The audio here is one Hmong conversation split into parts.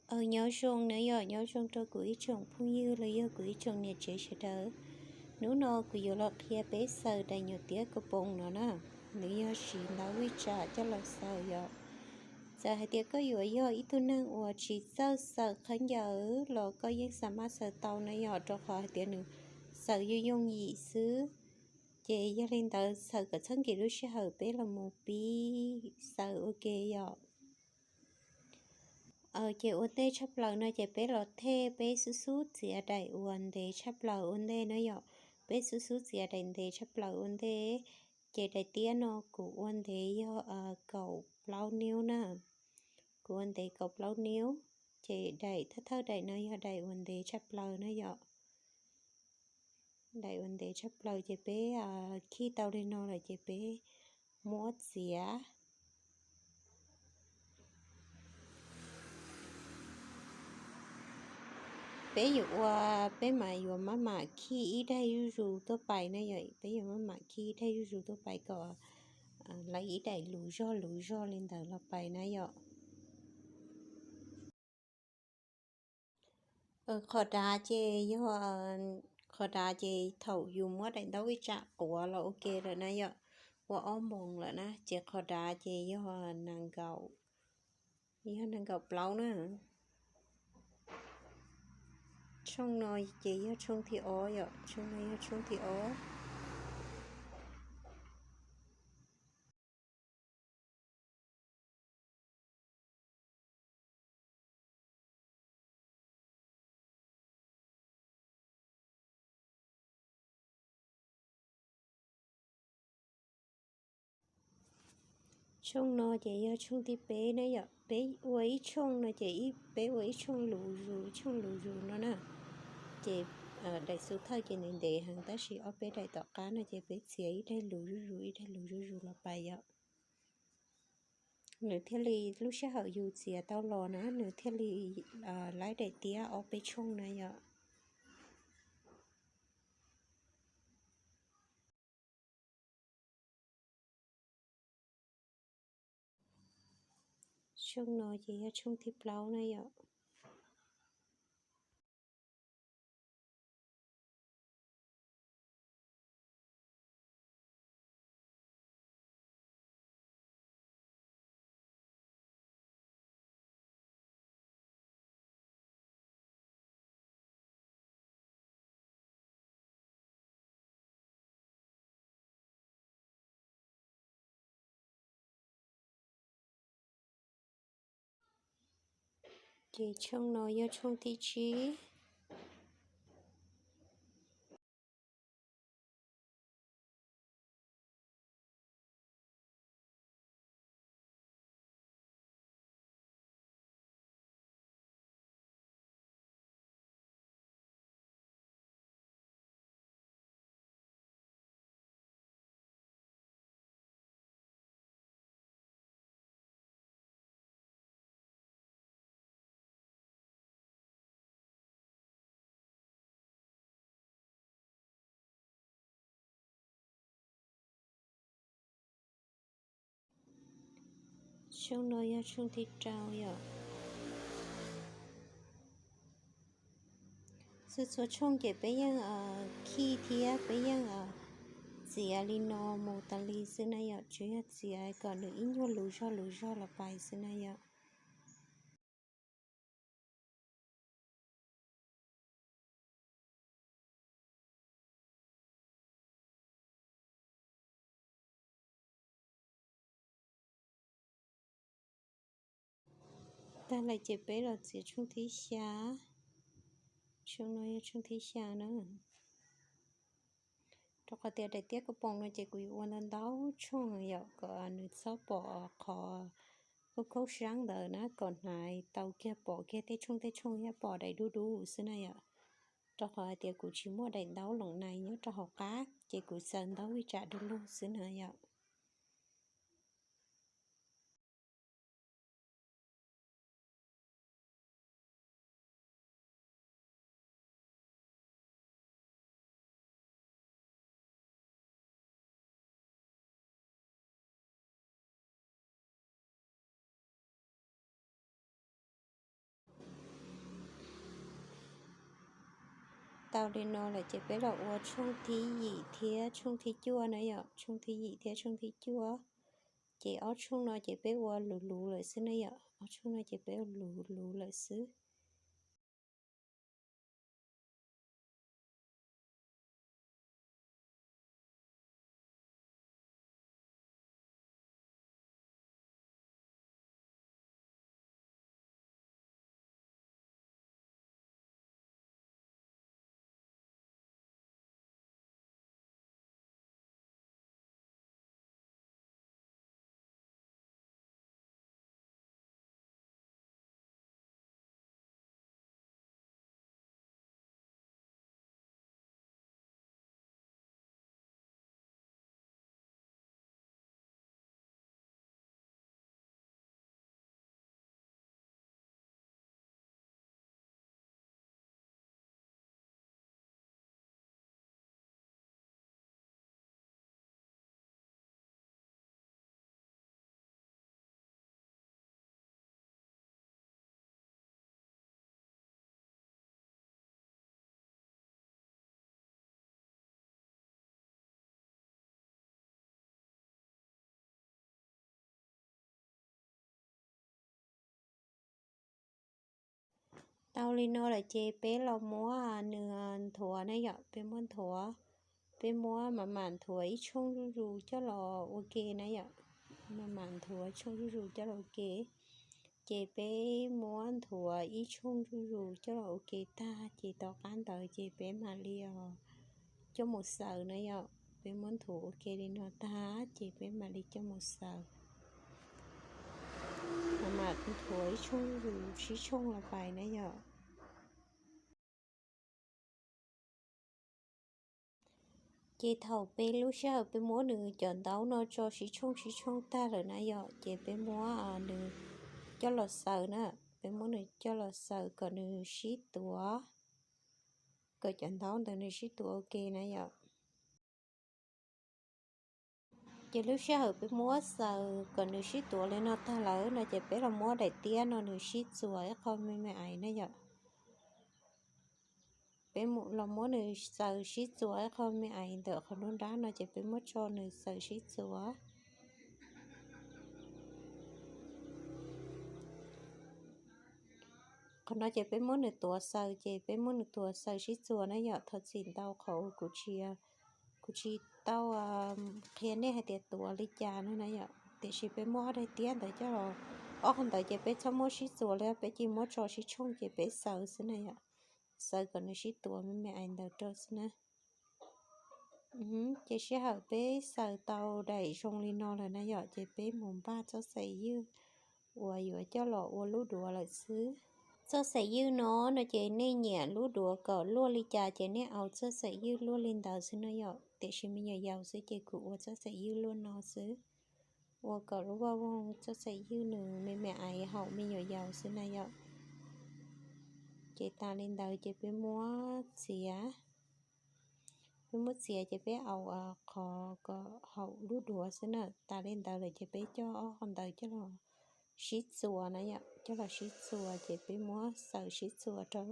Aw, nyob zoo na yom, nyob zoo rau kuv ib tsoom phooj ywg los yog kuv ib tsoom niam tsev sawv daws. Hnub no kuv yuav los qhia peb xaws daim nyuam tiab kaus poom no na. Nws yog siv ntau vij tsam coj los xaws yom. Txawm hais tias koj yuav yog ib tug neeg uas tsis txawj xaws khaub ncaws los koj yeej xa maj xaws tau na yom, rau qhov hais tias nws xaws yooj yooj yim xwb. Ces yog li ntawd xaws kom txhob nkim lub sij hawm, peb los mus pib xaws ua ke yom. Ces ua ntej tshaj plaws no ces peb los thej peb xub xub txiav daim uas ntev tshaj plaws ua ntej na yom. Peb xub xub txiav daim ntev tshaj plaws ua ntej. Ces daim tiab no kuv ua ntev yog kaum plaub niub na. Kuv ua ntev kaum plaub niub. Ces daim thawj thawj daim no yog daim uas ntev tshaj plaws na yom. Daim uas ntev tshaj plaws ces peb khij tau li no lawm ces peb muab txiav. Peb yuav ua, peb mas yuav maj mam khij ib daim zuj zus tuaj pais na yom, peb yuav maj mam khij ib daim zuj zus tuaj pais kom lawv ib daim luv zog luv zog li ntawd los pais na yom. Qhov dav ces yog, qhov dav ces thaum yus muab daim ntaub vij tsam quav los ua ke lawm na yom, ua ob moos lawm na ces qhov dav ces yog nees nkaum, yog nees nkaum plaub na. Tshooj no ces yog tshooj thib ob yom, tshooj no yog tshooj thib ob. Tshooj no ces yog tshooj thib peb na yom, peb ua ib tshooj no ces peb ua ib tshooj luv zus ib tshooj luv zus no na. Ces daim xub thawj ces nws ntev heev tab sis ob peb daim tom qab no ces peb txiav ib daim luv zuj zus ib daim luv zuj zus los pais yom. Nws thiaj li lub sij hawm yus txiav tau los na nws thiaj li laib daim tiab ob peb tshooj na yom. Tshooj no ces yog tshooj thib plaub na yom. Ces tshooj no yog tshooj thib tsib. Tshooj no yog tshooj thib rau yom. Txhua txhua tshooj ces peb yeej khij thiab peb yeej txiav li no mus tas li xwb na yom, tsuas yog txiav kom nws ib nyuag luv zog luv zog los pais xwb na yom. Tag lawm ces peb los txiav tshooj thib xya. Tshooj no yog tshooj thib xya na. Rau qhov tias daim tiab kaus poom no ces kuv yuav ua ntau ntau tshooj yom, kom nws txhob pom qhov khaub khaub sab ntawd na, kom hnav tau kiag pom kiag tej tshooj tej tshooj thiab pom daim dub dub xwb na yom. Rau qhov hais tias kuv tsis muaj daim ntaub loos nais nyob rau hauv qab ces kuv xaws ntaub vij tsam du lug xwb na yom. Tau li no lawm ces peb los ua tshooj thib yim thiab tshooj thib cuaj na yom, tshooj thib yim thiab tshooj thib cuaj. Ces ob tshooj no ces peb ua luv luv lawm xwb na yom, ob tshooj no ces peb ua luv luv lawm xwb. Tau li no lawm ces peb los muab nws nthuav na yom, peb muab nthuav, peb muab mam mam nthuav ib tshooj zuj zus coj los ua ke na yom, mam mam nthuav tshooj zuj zus coj los ua ke. Ces peb muab nthuav ib tshooj zuj zus coj los ua ke tag ces tom qab ntawd ces peb mam li coj mus xaws na yom. Peb muab nthuav ua ke li no tag ces peb mam li coj mus xaws. Mam mam nthuav ib tshooj zuj zus sib tshooj los pais na yom. Ces thaum peb lub sij hawm peb muab nws cov ntaub no tso sib tshooj sib tshooj tag lawm na yom, ces peb muab nws coj los xaws na, peb muab nws coj los xaws kom nws sib tuav, kom cov ntaub ntawd nws sib tuav ua ke na yom. Ces lub sij hawm peb muab xaws kom nws sib tuav li no tag lawm no ces peb los muab daim tiab no nws sib txuas ib qho me me aiv na yom. Peb los muab nws xaws sib txuas ib qho me aiv ntawm qhov nruab nrab no ces peb muab tso nws xaws sib txuas. Qhov no ces peb muab nws tuav xaws ces peb muab nws tuav xaws sib txuas na yom. Thov txim ntau qhov kuv tsis, kuv tsis tau qhia nej hais tias tuav li cas no na yom, tiam sis peb muab ob daim tiab ntawd coj los, ob qhov ntawd ces peb txhob muab sib txuas li, peb cia muab tso sib tshooj ces peb xaws xwb na yom. Xaws kom nws sib tuav me me aiv ntawd rau xwb na. Ces sij hawm peb xaws tau daim zoo li no lawm na yom, ces peb mus npaj txoj xaim ywj uas yuav coj los ua lub duav lawm xwb. Txoj xaim ywj no no ces nej nyiam lub duav kom luaj li cas ces nej au txoj xaim ywj luaj li ntawd xwb no yom, tiam sis me nyuam yaus xwb ces kuv ua txoj xaim ywj luaj no xwb, ua kom lub vaj voog txoj xaim ywj nws me me aiv haum me nyuam yaus xwb na yom. Ces tas li ntawd ces peb muab txiav, peb muab txiav ces peb au qhov kom haum lub duav xwb na. Tas li ntawd lawm ces peb coj ob qhov ntawd coj los sib txuas na yom, coj los sib txuas ces peb muab xaws sib txuas rau.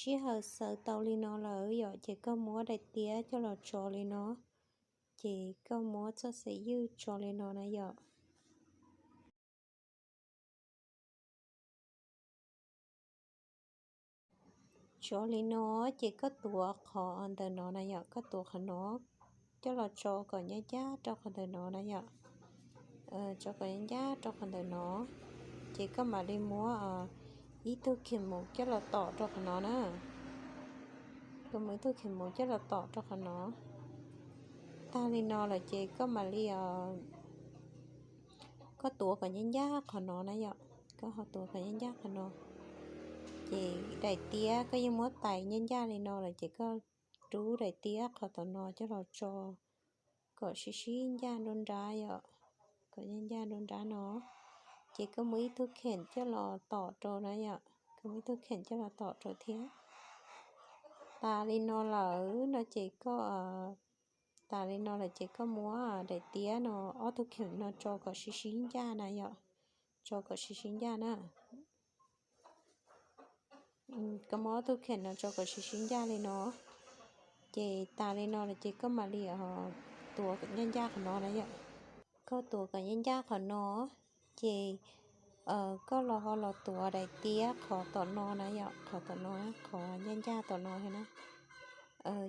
Sij hawm xaws tau li no lawm yom, ces koj muab daim tiab coj los tso li no, ces koj muab txoj xaim ywj tso li no na yom. Tso li no, ces koj tuav qhov ntawm no na yom, koj tuav qhov no coj los tso kom ncaj ncaj rau qhov ntawm no na yom. Tso kom ncaj ncaj rau qhov ntawm no, ces koj mam li muab ib tug kheem mus coj los tom rau qhov no na. Koj muab ib tug kheem mus coj los tom rau qhov no. Tag li no lawm ces koj mam li, koj tuav kom ncaj ncaj qhov no na yom, koj ho tuav kom ncaj ncaj qhov no. Ces daim tiab koj yeej muab tais ncaj ncaj li no lawm ces koj rub daim tiab qhov tom no coj los tso kom sib sib ncaj nruab nrab yom, kom ncaj ncaj nruab nrab no. Ces koj muab ib tug kheem coj los tom rau na yom, koj muab ib tug kheem coj los tom rau thiab. Tas li no lawm no ces koj, Tas li no lawm ces koj muab daim tiab no ob tug khem no tso kom sib sib ncaj na yom, tso kom sib sib ncaj na. Koj muab ob tug khem no tso kom sib sib ncaj li no, ces tas li no lawm ces koj mam li tuav kom ncaj ncaj qhov no na yom. Koj tuav kom ncaj ncaj qhov no, ces koj los ho los tuav daim tiab qhov tom no na yom, qhov tom no, qhov ncaj ncaj tom no na.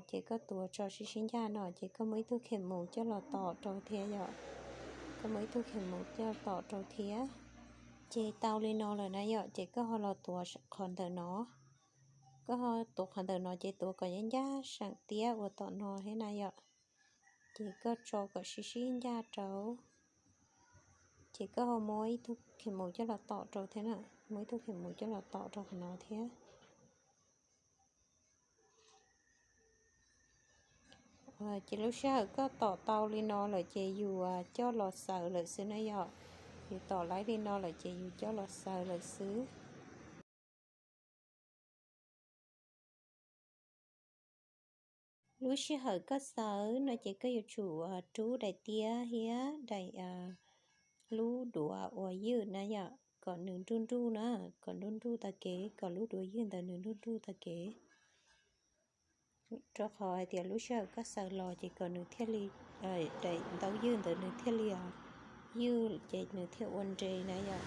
Ces koj tuav tso sib sib ncaj no ces koj muaj ib tug khem mus coj los tom rau thiab yom. Koj muaj ib tug khem mus coj los tom rau thiab. Ces tau li no lawm na yom, ces koj ho los tuav qhov ntawm no. Koj ho tuav qhov ntawm no ces tuav kom ncaj ncaj seem tiab uas tom no thiab na yom. Ces koj tso kom sib sib ncaj rau. Ces koj ho muab ib tug khem mus coj los tom rau thiab na, muab ib tug khem mus coj los tom rau qhov no thiab. Ces lub sij hawm koj tom tau li no lawm ces yus coj los xaws lawm xwb na yom. Yus tom laib li no lawm ces yus coj los xaws lawm xwb. Lub sij hawm koj xaws no ces koj yuav tsum rub daim tiab thiab daim lub duav uas ywj na yom, kom nws nruj nruj na, kom nruj nruj tag kev, kom lub duav ywj ntawd nws nruj nruj tag kev. Rau qhov hais tias lub sij hawm koj xaws los ces kom nws thiaj li, daim ntaub ywj ntawd nws thiaj li ywj ces nws thiaj ua nres na yom.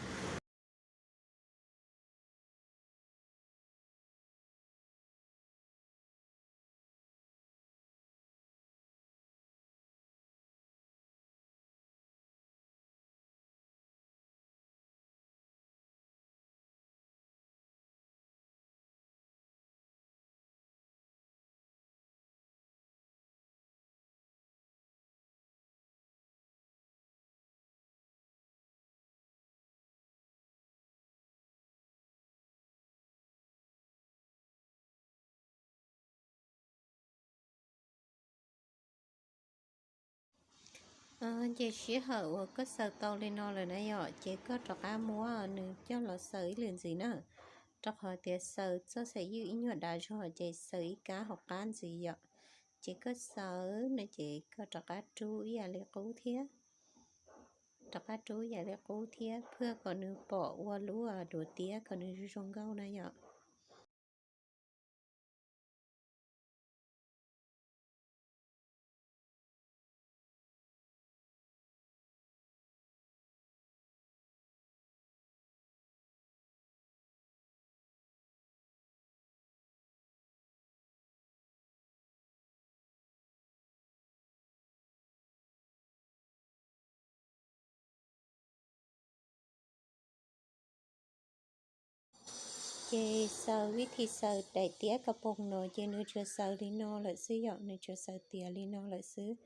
Ces sij hawm uas koj xaws tau li no lawm na yom, ces koj rov qab muab nws coj los xaws ib lwm ntxiv na. Rau qhov tias xaws txoj xaim ywj ib nyuag dav zog ces xaws ib kab hauv qab ntxiv yom. Ces koj xaws no ces koj rov qab rub ib yam li qub thiab. Rov qab rub ib yam li qub thiab, phaj kom nws pom ua lub duav tiab kom nws zoo zoo nkauj na yom. Ces xaws vib thi xaws daim tiab ko poog no ces nws tsuas xaws li no lawm xwb yom, nws tsuas xaws tiav li no lawm xwb.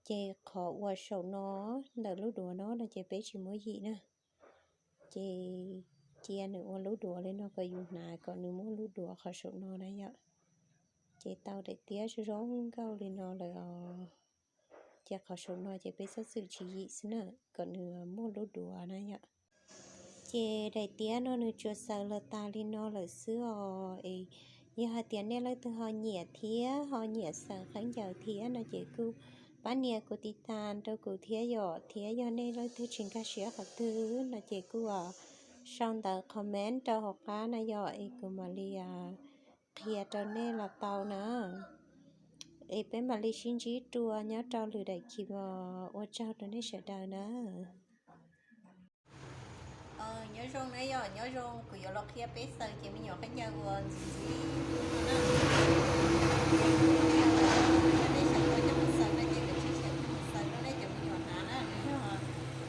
Ces qhov uas saum no ntawm lub duav no no ces peb tsis muab yim na. Ces cia nws ua lub duav li no kom yus hnav kom nws muaj lub duav qhov saum no na yom. Ces tau daim tiab zoo zoo nkauj li no lawm os. Ces qhov saum no ces peb txhob txwm tsis yim xwb na, kom nws muaj lub duav na yom. Ces daim tiab no nws tsuas xaws los tas li no lawm xwb os. Es yog hais tias nej leej twg ho nyiam thiab ho nyiam xaws khaub ncaws thiab no ces kuj pab nias kuv tiv tas rau kuv thiab yom, thiab yog nej leej twg tsis nkag siab qhov twg no ces kuj sau ntawv comment rau hauv qab na yom, es kuv mam li qhia rau nej los tau na. Es peb mam li sib ntsib dua nyob rau lwm daim clip os, ua tsaug rau nej sawv daws na. Nyob zoo na yom, nyob zoo, kuv yuav los qhia peb xaws ces me nyuam khaub ncaws uas ntxim ntxim no na. Yog nej xyaum tau coj mus xaws no ces koj tsis xyaum coj mus xaws rau nej cov me nyuam hnav na, nws yog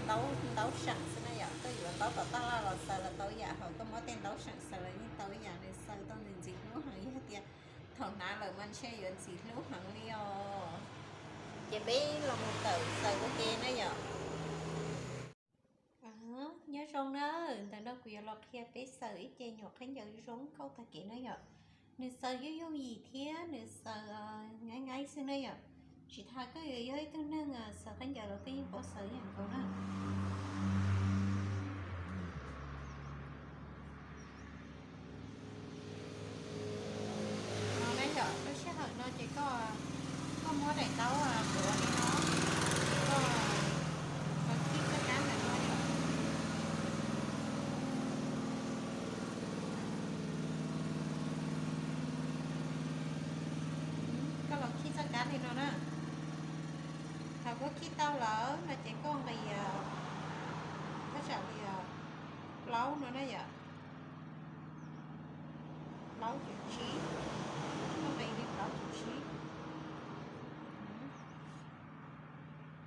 ntaub, ntaub seem xwb na yom, koj yuav ntaub tom taj laj los xaws los tau ib yam, ho koj muab tej ntaub seem xaws los yeej tau ib yam, nws xaws tau nws ntxim hlub heev, yog tias thaum hnav lawm mas ntshe yuav ntxim hlub heev li os. Ces peb los mus tawm xaws ua ke na yom. Nyob zoo na, ntawm no kuv yuav los qhia peb xaws ib ce nyuam khaub ncaws zoo nkauj tag kev na yom. Nws xaws yooj yooj yim thiab nws xaws nqaib nqaib xwb na yom. Tsis tas koj yuav yog ib tug neeg xaws khaub ncaws los koj yeej paub xaws ib yam nkaus na. No na yom, lub sij hawm no ces koj, koj muab daim ntaub duav Kab li no na. Thaum koj khij tau lawm no ces koj nqis thaj tsam li plaub no na yom. Plaub cum tsib, koj nqis li plaub cum tsib.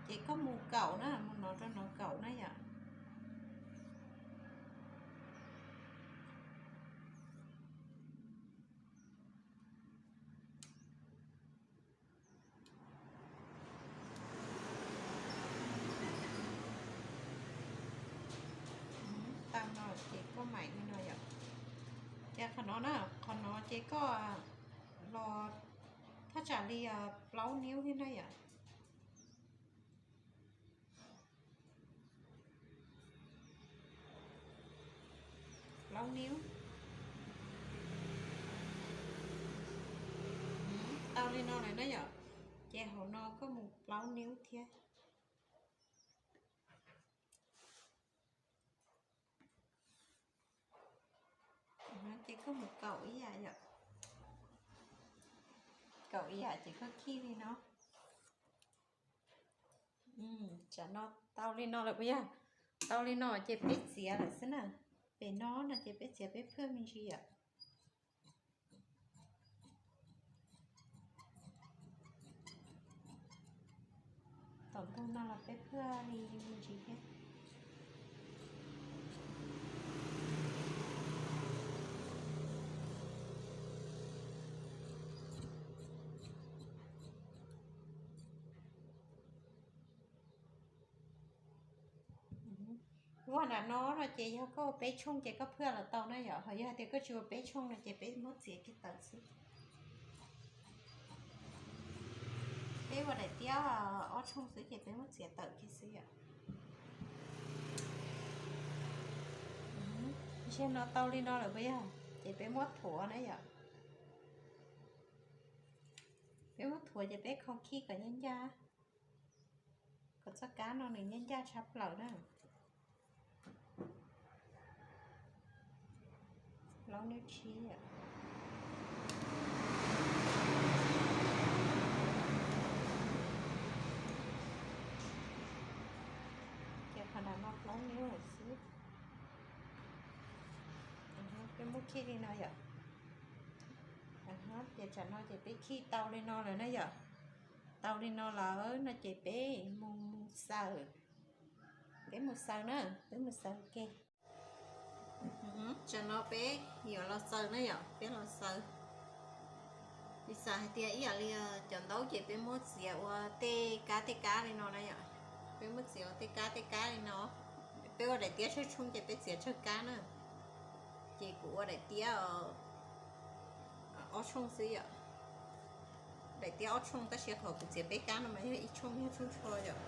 Ces koj mus kaum na, mus no rau no kaum na yom. Tau no ces koj maim li no yom. Ces qhov no na, qhov no ces koj los thaj tsam li plaub niub thiab na yom. Plaub niub. Tau li no lawm na yom. Ces hauv no koj mus plaub niub thiab. Ces koj mus kaum ib yam yom. Kaum ib yam ces koj khij li no. Tsam no tau li no lawm puas yog? Tau li no ces peb txiav lawm xwb na. Pem no no ces peb txiav peb phaj me ntsis yom. Tom ntug no los peb phaj li me ntsis thiab. Ua nram no no ces yog koj ua peb tshooj ces koj phaj los tau na yom, ho yog tias koj tsis ua peb tshooj no ces peb muab txiav kiag tawm xwb. Peb ua daim tiab ob tshooj xwb ces peb muab txiav tawm kiag xwb yom. Ntshe no tau li no lawm puas yog? Ces peb muab thuav na yom. Peb muab thuav ces peb kho khij kom ncaj ncaj, kom txoj kab no nws ncaj ncaj tshaj plaws na. Plaub niub tsib. Ces qhov nram no plaub niub lawm xwb. Peb muab khij li no yom. Ces tsam no ces peb khij tau li no lawm na yom. Tau li no lawm no ces peb mus xaws. Peb mus xaws na, peb mus xaws ke. Tsam no peb yuav los xaws na yom, peb los xaws. Piv xam hais tias ib yam li cov ntaub ces peb muab txiav ua tej kab tej kab li no na yom. Peb muab txiav ua tej kab tej kab li no. Peb ua daim tiab tsawg tshooj ces peb txiav tsawg kab na. Ces kuv ua daim tiab ob tshooj xwb yom. Daim tiab ob tshooj tab sis qhov kuv txiav peb kab no mas yog ib tshooj yog tshooj tsho yom.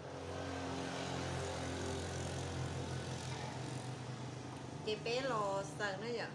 Ces peb los xaws na yom.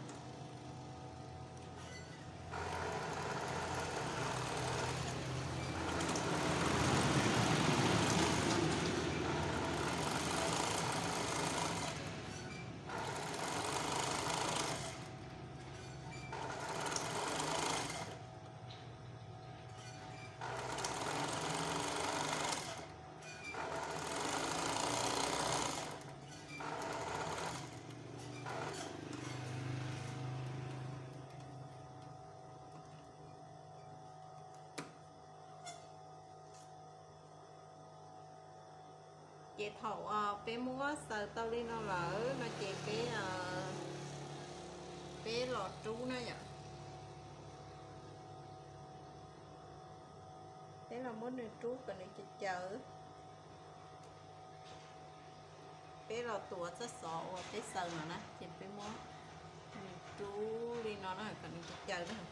Ces thaum peb muab xaws tau li no lawm no ces peb, peb los rub na yom. Peb los muab nws rub kom nws cawv cawv. Peb los tuav txoj xov uas peb xaws no na ces peb muab nws rub li no na kom nws cawv cawv na.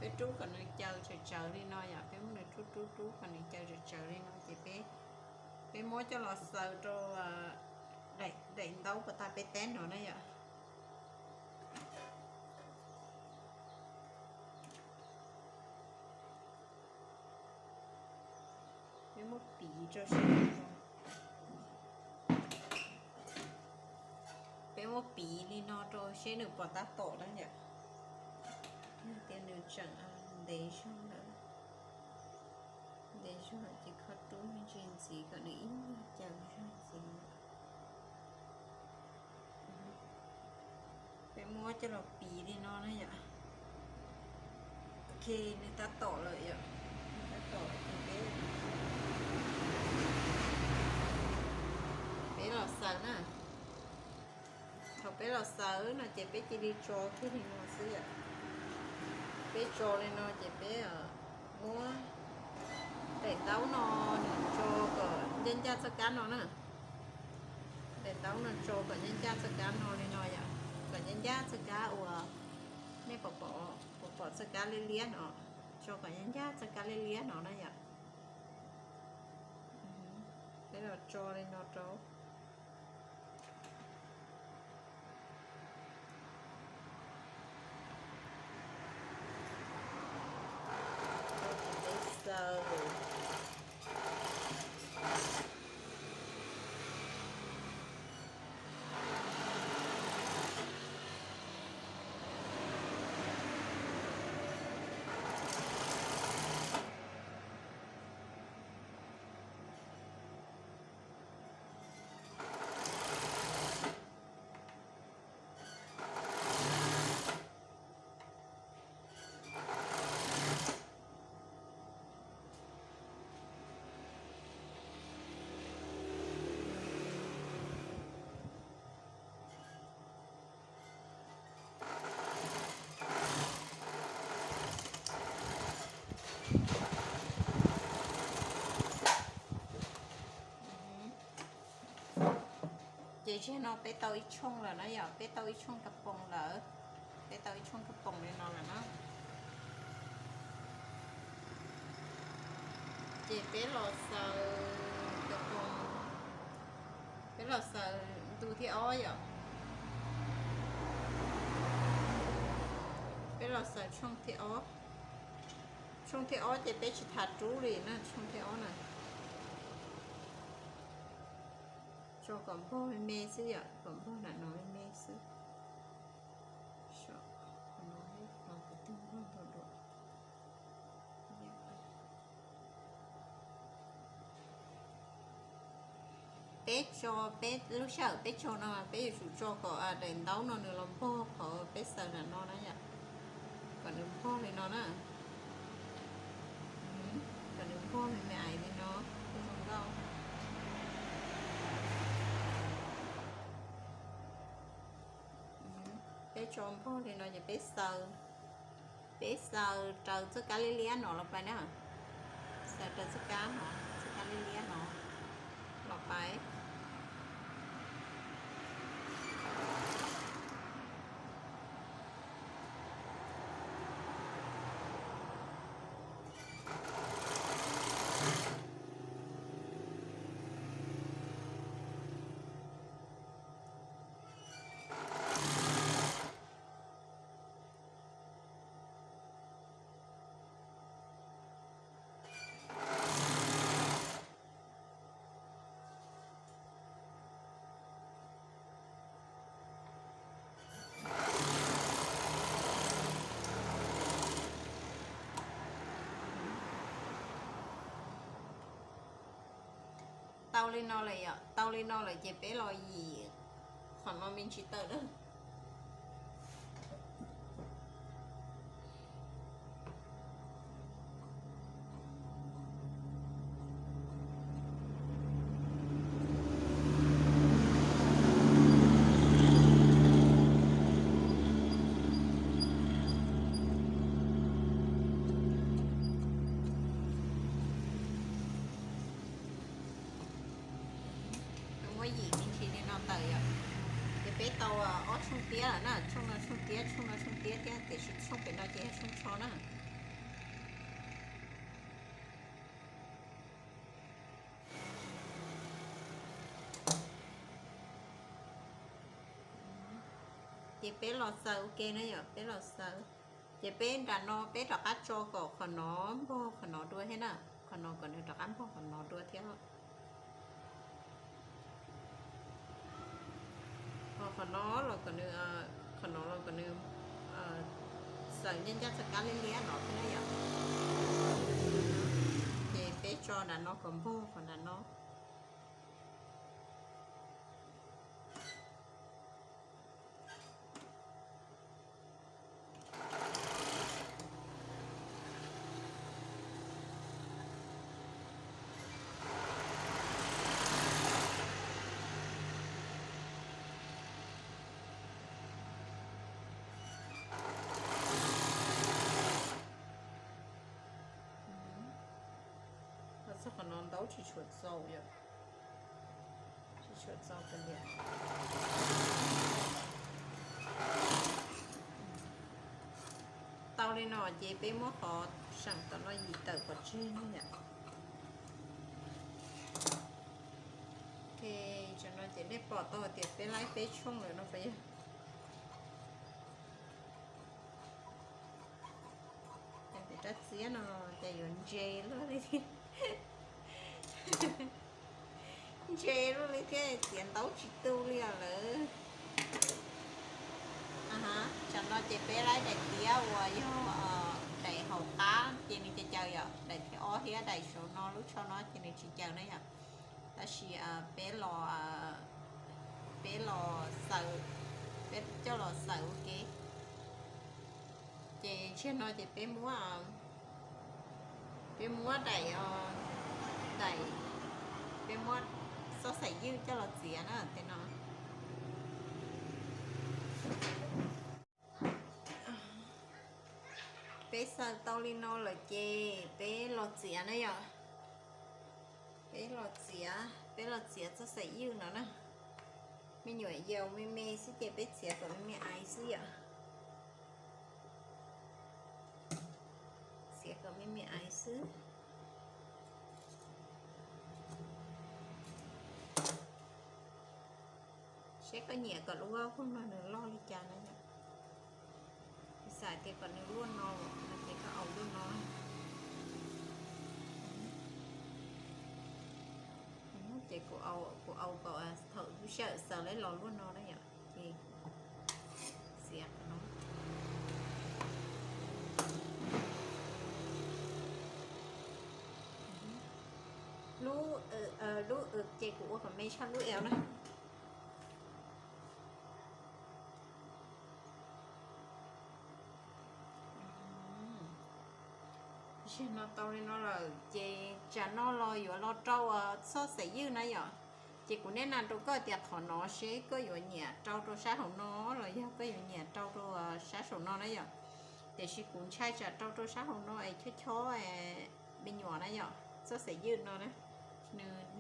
Peb rub kom nws caws tsawv tsawv li no yom, peb muab nws rub rub rub kom nws caws tsawv tsawv li no ces peb, peb muab coj los xaws rau daim ntaub puas tag peb tab no na yom. Peb muab piv rau seb, peb muab piv li no rau seb nws puas tab tom na yom. Yog tias nws tseem ntev zog lawm, ntev zog ces kho rub me ntsis ntxiv kom nws ib nyuag caws zog ntxiv. Peb muab coj los piv li no na yom. Ok, nws tab tom lawm yom, nws tab tom lawm ces peb, peb los xaws na. Thaum peb los xaws no ces peb cia li tso kiag li no xwb yom. Peb tso li no ces peb muab daim ntaub no nws tso kom ncaj ncaj txoj kab no na. Daim ntaub no tso kom ncaj ncaj txoj kab no li no yom, kom ncaj ncaj txoj kab uas nej pom pom, pom pom txoj kab liab liab no, tso kom ncaj ncaj txoj kab liab liab no na yom. Peb los tso li no rau. Tso ces peb xaws. Ces zaum no peb tau ib tshooj lawm na yom, peb tau ib tshooj ka poos lawm, peb tau ib tshooj ka poos li no lawm na. Ces peb los xaws ka poos, peb los xaws ntu thib ob yom, peb los xaws tshooj thib ob. Tshooj thib ob ces peb tsis tham rub li na, tshooj thib ob na. Tso kom npog me me xwb yom, kom npog nram no me me xwb. Qhov no kuv twb npog ntau dua. Peb tso, peb lub sij hawm peb tso no peb yuav tsum tso kom daim ntaub no nws los npog qhov peb xaws nram no na yom, kom nws npog li no na, kom nws npog me me aiv li no, zoo nkauj. Peb tso npog li no ces peb xaws, peb xaws raws txoj kab liab liab no los pais na, xaws raws txoj kab no, txoj kab liab liab no los pais. Tau li no lawm yom, tau li no lawm ces peb los yim qhov no me ntsis tawm na. Muab yim me ntsis li no tawm yom. Ces peb tau ob tshooj tiab lawm na, tshooj no tshooj tiab, tshooj no tshooj tiab thiab, tiam sis tshooj pem no ces yog tshooj tsho na. Ces peb los xaws ua ke na yom, peb los xaws. Ces peb nram no peb rov qab tso kom qhov no npog qhov no dua thiab na, qhov no kom nws rov qab npog qhov no dua thiab. Ho qhov no los kom nws, qhov no los kom nws xaws ncaj ncaj txoj kab liab liab no thiab na yom. Ces peb tso nram no kom npog qhov nram no. Txog qhov no ntaub tsis tshua txaus yom, tsis tshua txaus kiag li. Tau li no ces peb muab qhov seem tom no yim tawm pov tseg na yom. Ok, tam no ces nej pom tau tias peb laib peb tshooj lawm no puas yog? Kuv rab txiab no ces yuav ntse luaj li thiab, ntse luaj li thiab, txiav ntaub tsis tu li os lawm. Tam no ces peb laib daim tiab uas yog daim hauv qab ces nws caws caws yom, daim thib ob thiab daim saum no lub tsho no ces nws tsis caws na yom. Tab sis peb los, peb los xaws, peb coj los xaws ua ke. Ces tsig no ces peb muab, peb muab daim, daim, peb muab txoj xaim ywj coj los txiav na tej no. Peb xaws tau li no lawm ces peb los txiav na yom. Peb los txiav, peb los txiav txoj xaim ywj no na. Me nyuam yaus me me xwb ces peb txiav kom me me aiv xwb yom. Txiav kom me me aiv xwb. Seb koj nyiam kom lub vauj no nws loj li cas na yom. Kuv xav tias kom nws luaj no, no ces koj au luaj no. Ces kuv au, kuv au kom thaum lub sij hawm xaws los luaj no na yom. Ces txiav no. Lub, lub ces kuv ua kom me tshaj lub L na. Zaum no tau li no lawm ces tsam no los yuav los rau txoj xaim ywj na yom. Ces kuv neb na rau koj tias qhov no seb koj yuav nyiam rau rau sab hauv no los yog koj yuav nyiam rau rau sab saum no na yom. Tiam sis kuv ntshai tsam rau rau sab hauv no es chob chob me nyuam na yom, txoj xaim ywj no na.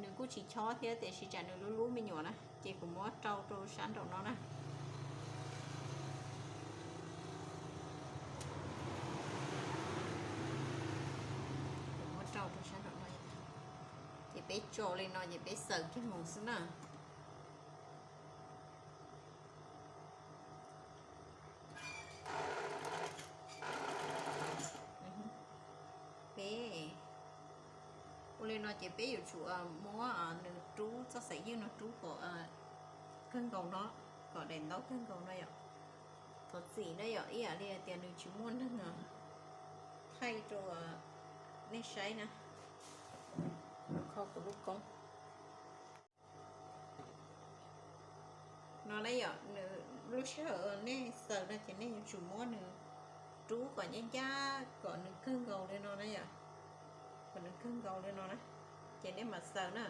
Nws kuj tsis chob thiab tiam sis tsam nws lub lub me nyuam na ces kuv muab rau rau sab nraum no na. Kuv muab rau rau sab nraum no. Ces peb tso li no ces peb xaws kiag mus xwb na. Peb ua li no ces peb yuav tsum muab nws rub txoj xaim ywj no rub kom kawg nkaus no, kom daim ntaub kawg nkaus no yom. Thov txim na yom, ib yam li hais tias nws tsis muaj neeg thaij rau nej saib na. Kho kuv lub koob no na yom, nws lub sij hawm nej xaws no ces nej yuav tsum muab nws rub kom ncaj ncaj kom nws kawg nkaus li no na yom. Kom nws kawg nkaus li no na ces nej mam xaws na.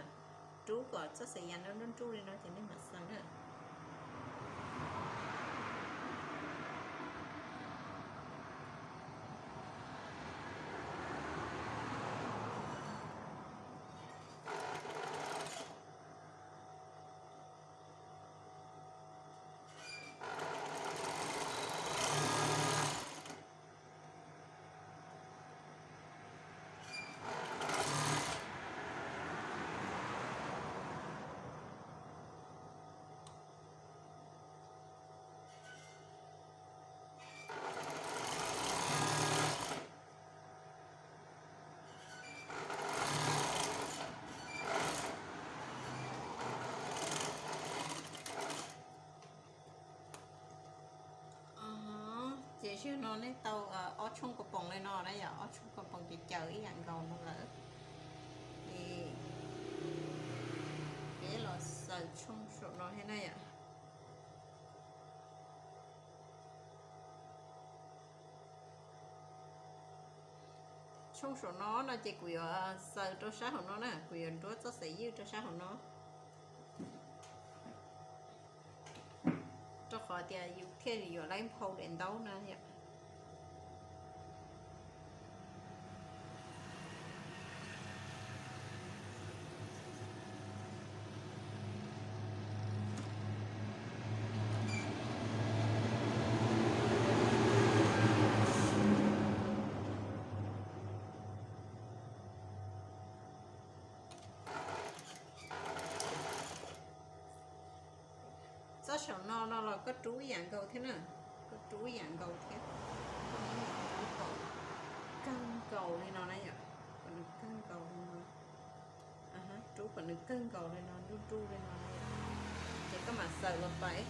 Rub kom txoj xaim yaj no nruj nruj li no ces nej mam xaws na. Ces zaum no nej tau ob tshooj kaus poom li no na yom, ob tshooj kaus poom ces cawm ib yam nkaus no lawm. Ces peb los xaws tshooj saum no thiab na yom. Tshooj saum no no ces kuv yuav xaws rau sab hauv no na, kuv yuav nruab txoj xaim ywj rau sab hauv no, rau qhov tias yus thiaj li yuav laib nphau daim ntaub na yom. Txoj saum no no los koj rub ib yam nkaus thiab na, koj rub ib yam nkaus thiab, koj muab nws rub kom kawg nkaus li no na yom, kom nws kawg nkaus li no. Rub kom nws kawg nkaus li no, nruj nruj li no na yom. Ces koj mam xaws los pais.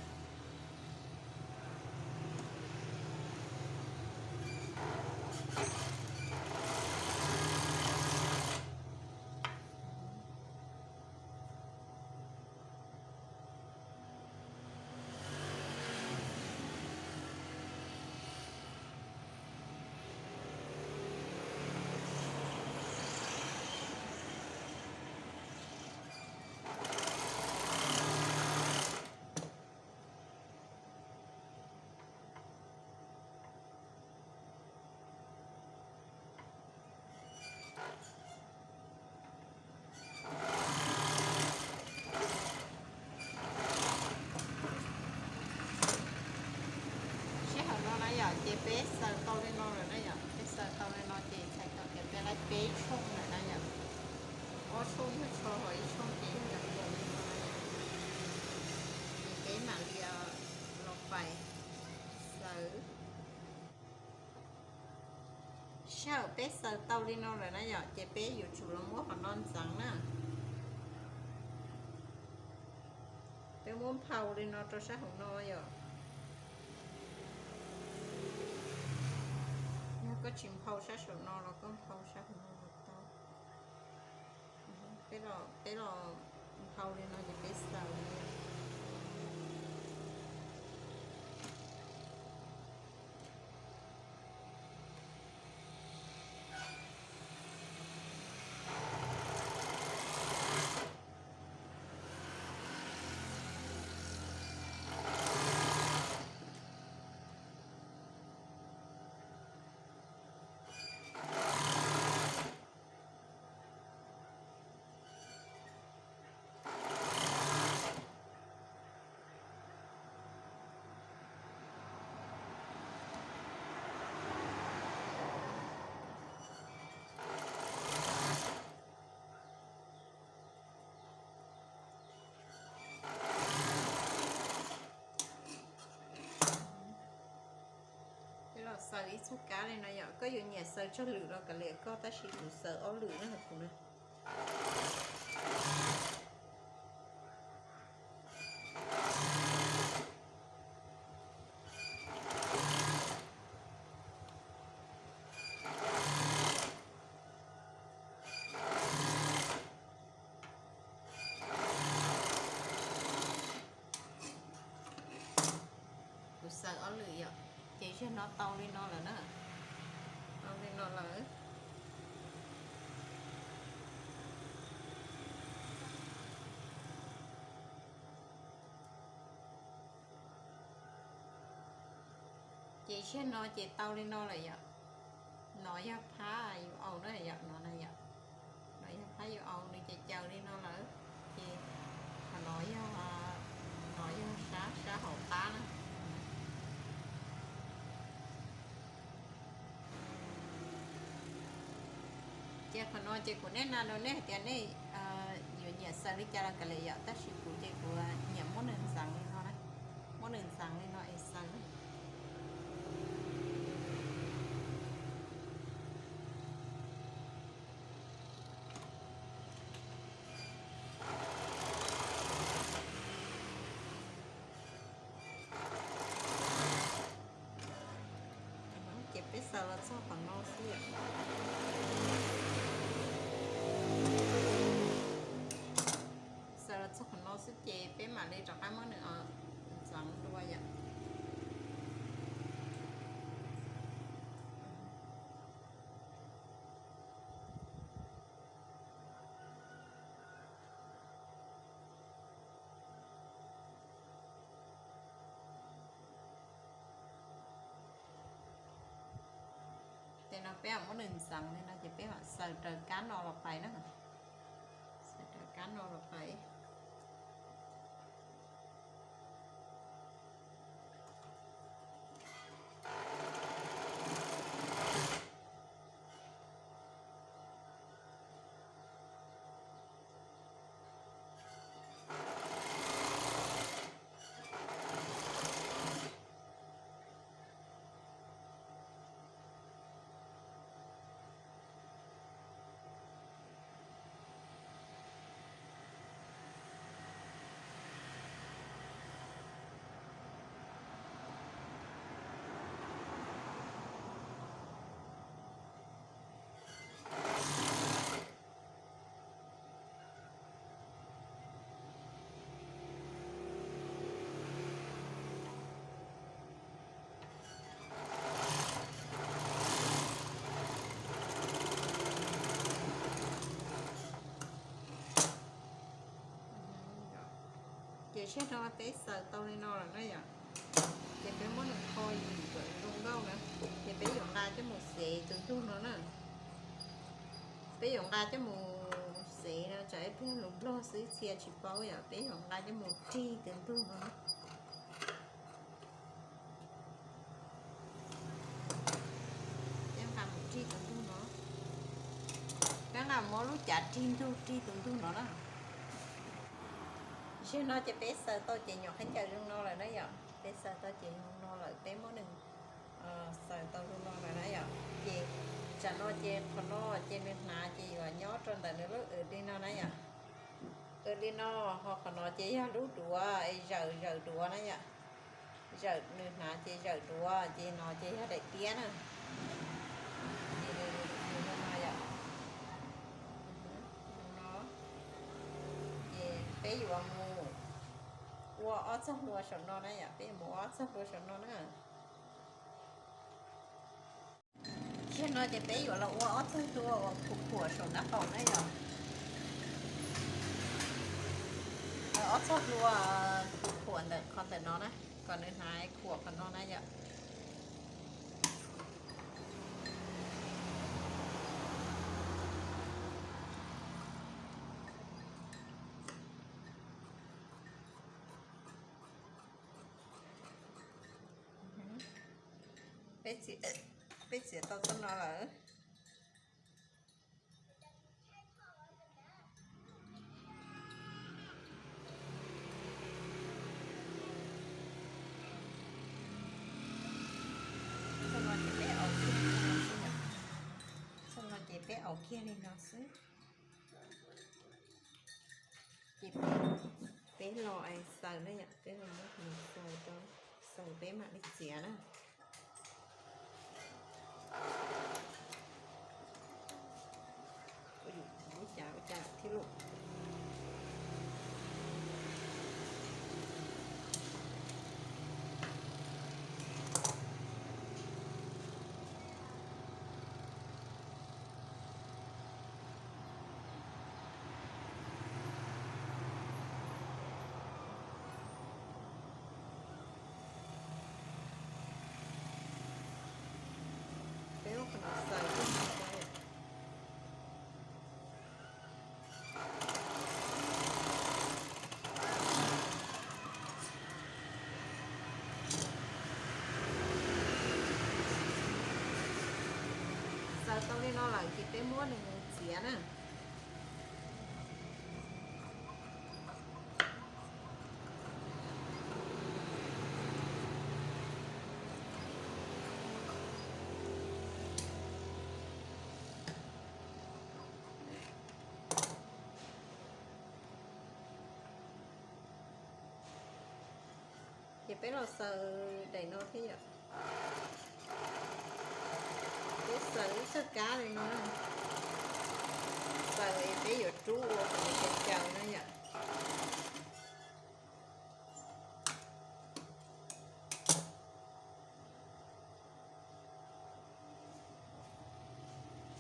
Sij hawm no na yom, ces peb xaws tau li no lawm na yom, peb xaws tau li no ces txhais tau tias peb laib peb tshooj lawm na yom. Ob tshooj yog tsho ho ib tshooj ces yog yam nkaus li no na yom. Ces peb mam li los pais xaws. Sij hawm peb xaws tau li no lawm na yom, ces peb yuav tsum los muab qhov no ntxeev na. Peb muab nphau li no rau sab hauv no yom. Yog koj tsis nphau sab saum no los koj nphau sab hauv no los tau. Peb los nphau li no ces peb xaws li. Peb los xaws ib txoj kab li no yom, koj yuav nyiam xaws tsawg lwm los kav liam koj, tab sis kuv xaws ob lwm na kuv na. Kuv xaws ob lwm yom, ces zaum no tau li no lawm na. Tau li no lawm. Ces zaum no ces tau li no lawm yom. No yog phab yus au na yom, no na yom. No yog phab yus au, nws ces caws li no lawm. Ces qhov no yog, no yog sab, sab hauv qab na. Ces qhov no ces kuv niaj hais rau nej hais tias nej yuav nyiam xaws li cas los kav liam yom, tab sis kuv ces kuv nyiam muab nws ntxeev li no na, muab nws ntxeev li no es xaws na. Peb xaws los txog qhov no xwb yom. Xaws los txog qhov no xwb ces peb mam li rov qab muab nws ntxeev dua yom. Ces no peb mam muab nws ntxeev li no ces peb mam xaws raws kab no los pais na. Xaws raws kab no los pais. Ces zaum no peb xaws tau li no lawm na yom. Ces peb muab nws kho yim kom zoo nkauj na. Ces peb yuav nqa coj mus xev tus ntug no na. Peb yuav nqa coj mus xev no tsam ib pliag lus nplog xwb txhia tsis paub yom, peb yuav nqa coj mus rig tus ntug no. Peb nqa mus rig tus ntug no. Peb nqa muab lub cav rig ntug rig tus ntug no na. Zaum no ces peb xaws tau ces nyuam khaub ncaws zoo no lawm na yom. Peb xaws tau ces zoo no lawm peb muab nws xaws tau zoo no lawm na yom. Ces tsam no ces qhov no ces nws hnav ces yuav nyob rau ntawm nws lub w li no na yom. W li no, ho qhov no ces yog lub duav es zawm zawm duav na yom. Zawm nws hnav ces zawm duav ces no ces yog daim tiab na. Ces nws zoo no yom. Zoo no. Ces peb yuav mus ua ob txoj hlua saum no na yom, peb yuav mus ua ob txoj hlua saum no na. Zaum no ces peb yuav los ua ob txoj hlua uas khuam khuam saum nraub qaum na yom. Ob txoj hlua khuam khuam ntawm qhov ntawm no na, kom nws hnav khuam qhov no na yom. Peb txiav tau txoj no lawm. Txoj no ces peb aus kiag li no xwb. Txoj no ces peb aus kiag li no xwb. Ces peb los xaws na yom, peb los muab nws xaws rau, xaws peb mam li txiav na. Ua cas ua cas thiab lauj. Peb muab qhov no xaws kiag no rau. Xaws tau li no lawm ces peb muab nws mus txiav na. Ces peb los xaws daim no thiab yom. Txoj kab li no na, xaws peb yuav rub ua kom nws caws caws na yom.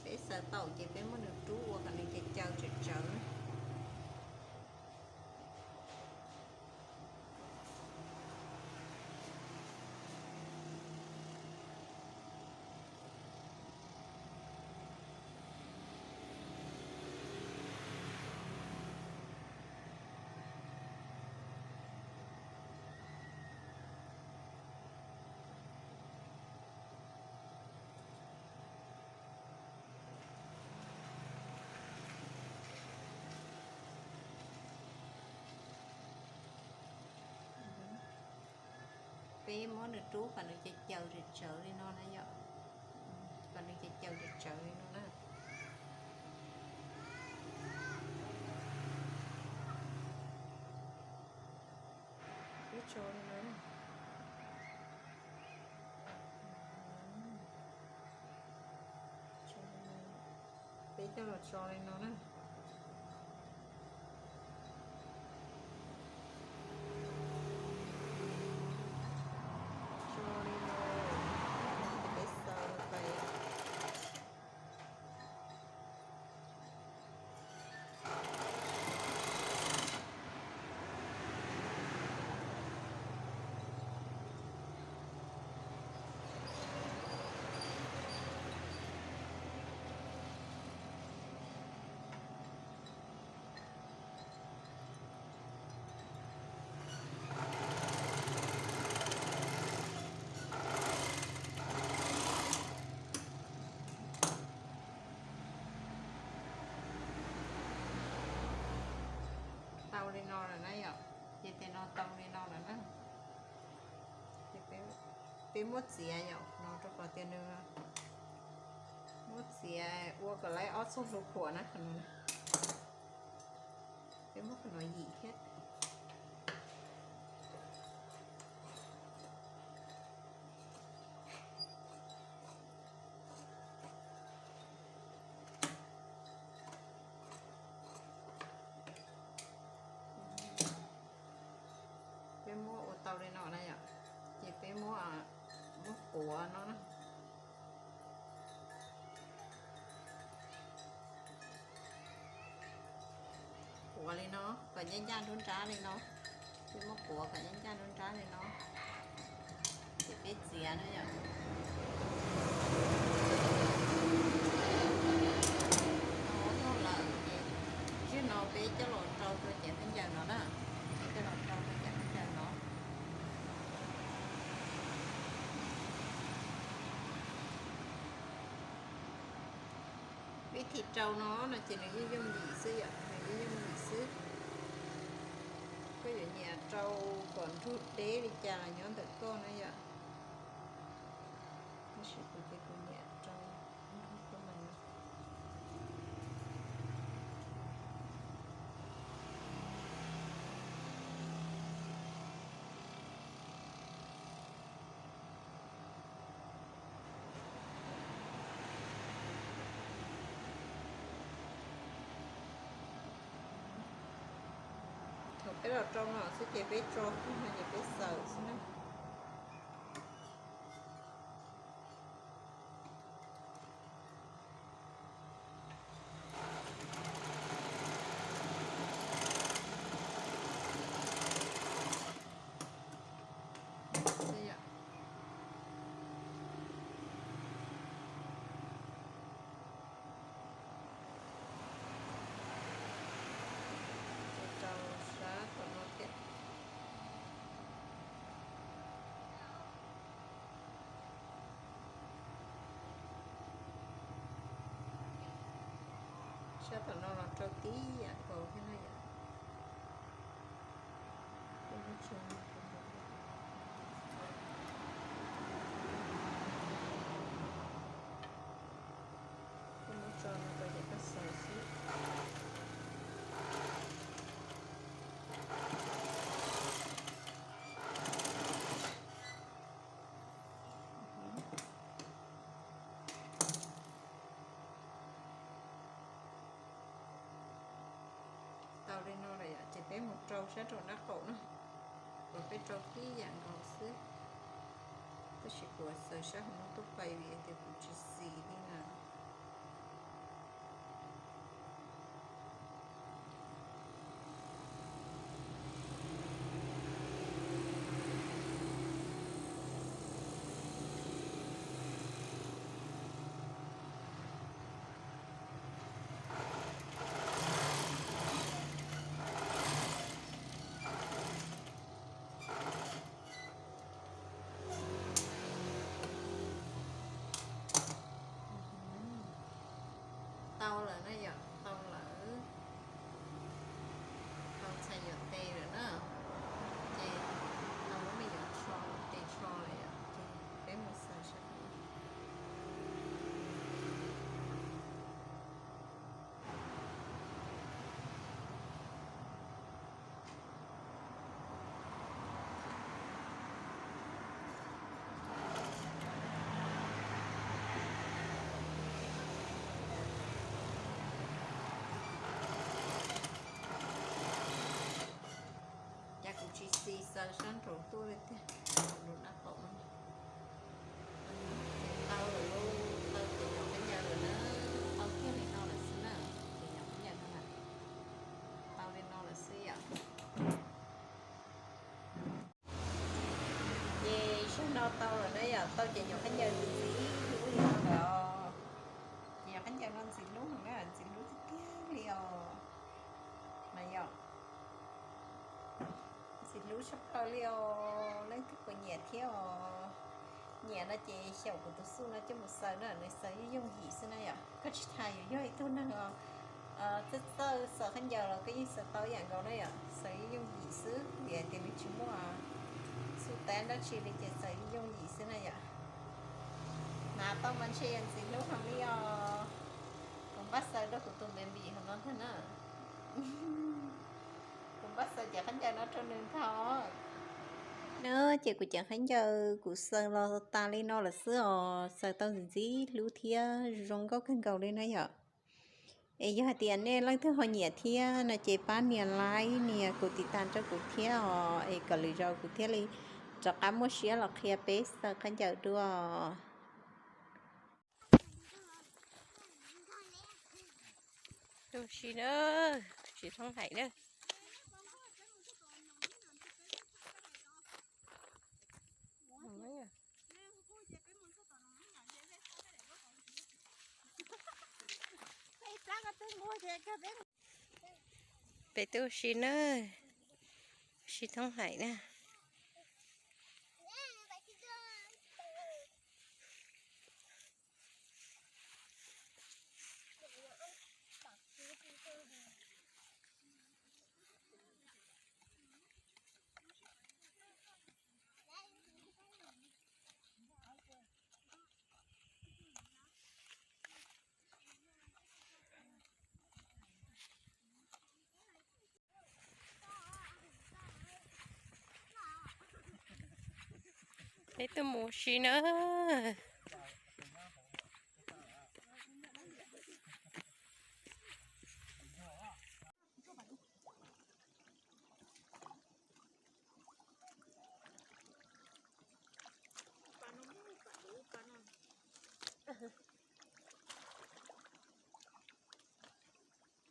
Peb xaws tau ces peb muab nws rub ua kom nws caws caws tsawv tsawv. Peb muab nws rub kom nws caws caws tsawv tsawv li no na yom. Kom nws caws caws tsawv tsawv li no na. Peb tso li no na. Peb coj los tso li no na. Tso li no, ces peb xaws pais. Tau li no lawm na yom, ces tes no tau li no lawm na. Ces peb muab txiav yom, no rau qhov tias nws muab txiav ua kom lawv ob txoj hlua khuam na. Peb muab qhov no yim thiab. Peb muab ua tau li no na yom, ces peb muab, muab quav no na. Quav li no kom ncaj ncaj nruab nrab li no. Peb muab quav kom ncaj ncaj nruab nrab li no, ces peb txiav na yom. Tau ob txoj lawm ces zaum no peb coj los rau rau cov khaub ncaws no na. Peb coj los rau rau cov khaub ncaws no. Vib thim rau no no ces nws yeej yooj yim xwb yom, nws yeej yooj yim xwb. Koj yuav nyiam rau kom nrug deb li cas los nyob ntawm koj na yom. Tab sis kuv ces kuv nyiam rau nrug koj mas. Thaum peb los rau no xwb ces peb tso kiag no ces peb xaws xwb na. Rau sab tom no thiab. Sab tom no los rau tib yam nkaus thiab na yom. Koj muab tso no rau ces koj xaws xwb. Peb mus rau sab rau nraub qaum no, kom peb rau tib yam nkaus xwb. Tab sis kuv xaws sab hauv no tuaj pais vim tias kuv tsis xis li na. Tau lawm na yom, tau lawm. Tau txhais yuam tes lawm na. Ces tau lub me nyuam tsho, tes tsho lawm yom, ces peb mus xaws sab. Cas kuv tsis xis xaws sab nraud tuaj li tiag, nraud dab qaum no. Ces tau lawm lauj, tau ces nyom khaub ncaws lawm na, tau kiag li no lawm xwb na, ces nyom khaub ncaws no na, tau li no lawm xwb yom. Ces zaum no tau lawm na yom, tau ces nyom khaub ncaws ntxim hlub li no lawm os. Ces nyom khaub ncaws no ntxim hlub heev na, ntxim hlub tiag tiag li os. Mas yom, ntxim hlub tshaj plaws li os, leej twg puas nyiam thiab os. Nyiam no ces xyaum kuv tus xuj no coj mus xaws na, nws xaws yooj yooj yim xwb na yom. Koj tsis tas yuav yog ib tug neeg os txawj txawj xaws khaub ncaws los koj yeej xaws tau ib yam nkaus na yom, xaws yooj yooj yim xwb vim hais tias nws tsis muaj xuj tab dab tsi li ces xaws yooj yooj yim xwb na yom. Hnav tau mas ntshe yog ntxim hlub heev li os. Kuv npaj xaws rau kuv tus baby hauv no ntag na. Kuv npaj xaws cev khaub ncaws no rau nws ntag. Na ces kuv cev khaub ncaws kuv xaws los tas li no lawm xwb os, xaws tau ntxim ntxim hlub thiab zoo nkauj kawg nkaus li na yom. Es yog hais tias nej leej twg ho nyiam thiab no ces pab nias like nias kuv tiv tas rau kuv thiab os, es kom lwm zaus kuv thiaj li rov qab muaj siab los qhia peb xaws khaub ncaws dua. Tu si na, tsis thoob haim na. Peb tu si na, tsis thoob haim na. Peb tuaj mus si na.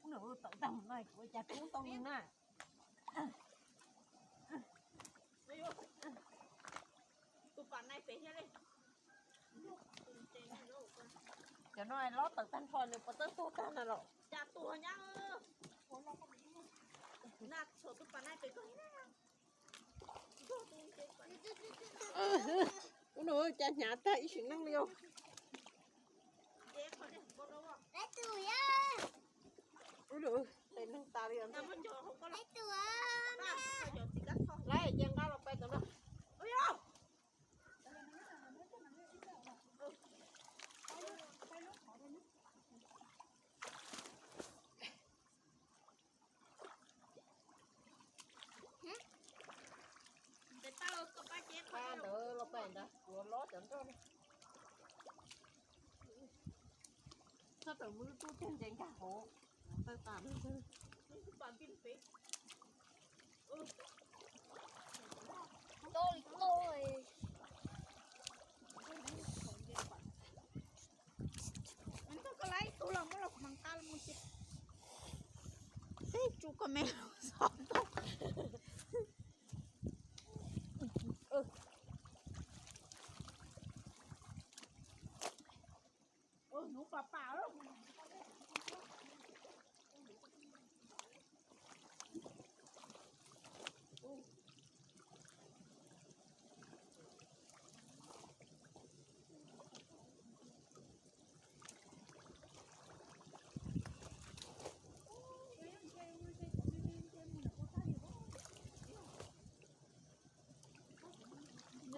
Nws tawm tag no kuv ua cas tub tau li na. Tus pam nai pem thiab li. Cov no lob tawm tag nrho nws puas txawj tuag tag na los. Cas tuag nyab. Na tshuav tus pam nai pem tuag. Ub, nws cas hnyav tag ib sim neej li os. Ub, tes neeg tas li os. Lawv cia nqa los pais tom no. Pab ntawd los pais ntawd, kuv lob cov nroj. Txhob rawm mus lub tub tiag ntses nkag hauv, tawg tas. Tau li tau. Koj laiv ib tug los muab los kuv mam nqa los mus ces. Tib tsuj koj me los xov tau. Hnub pam pam.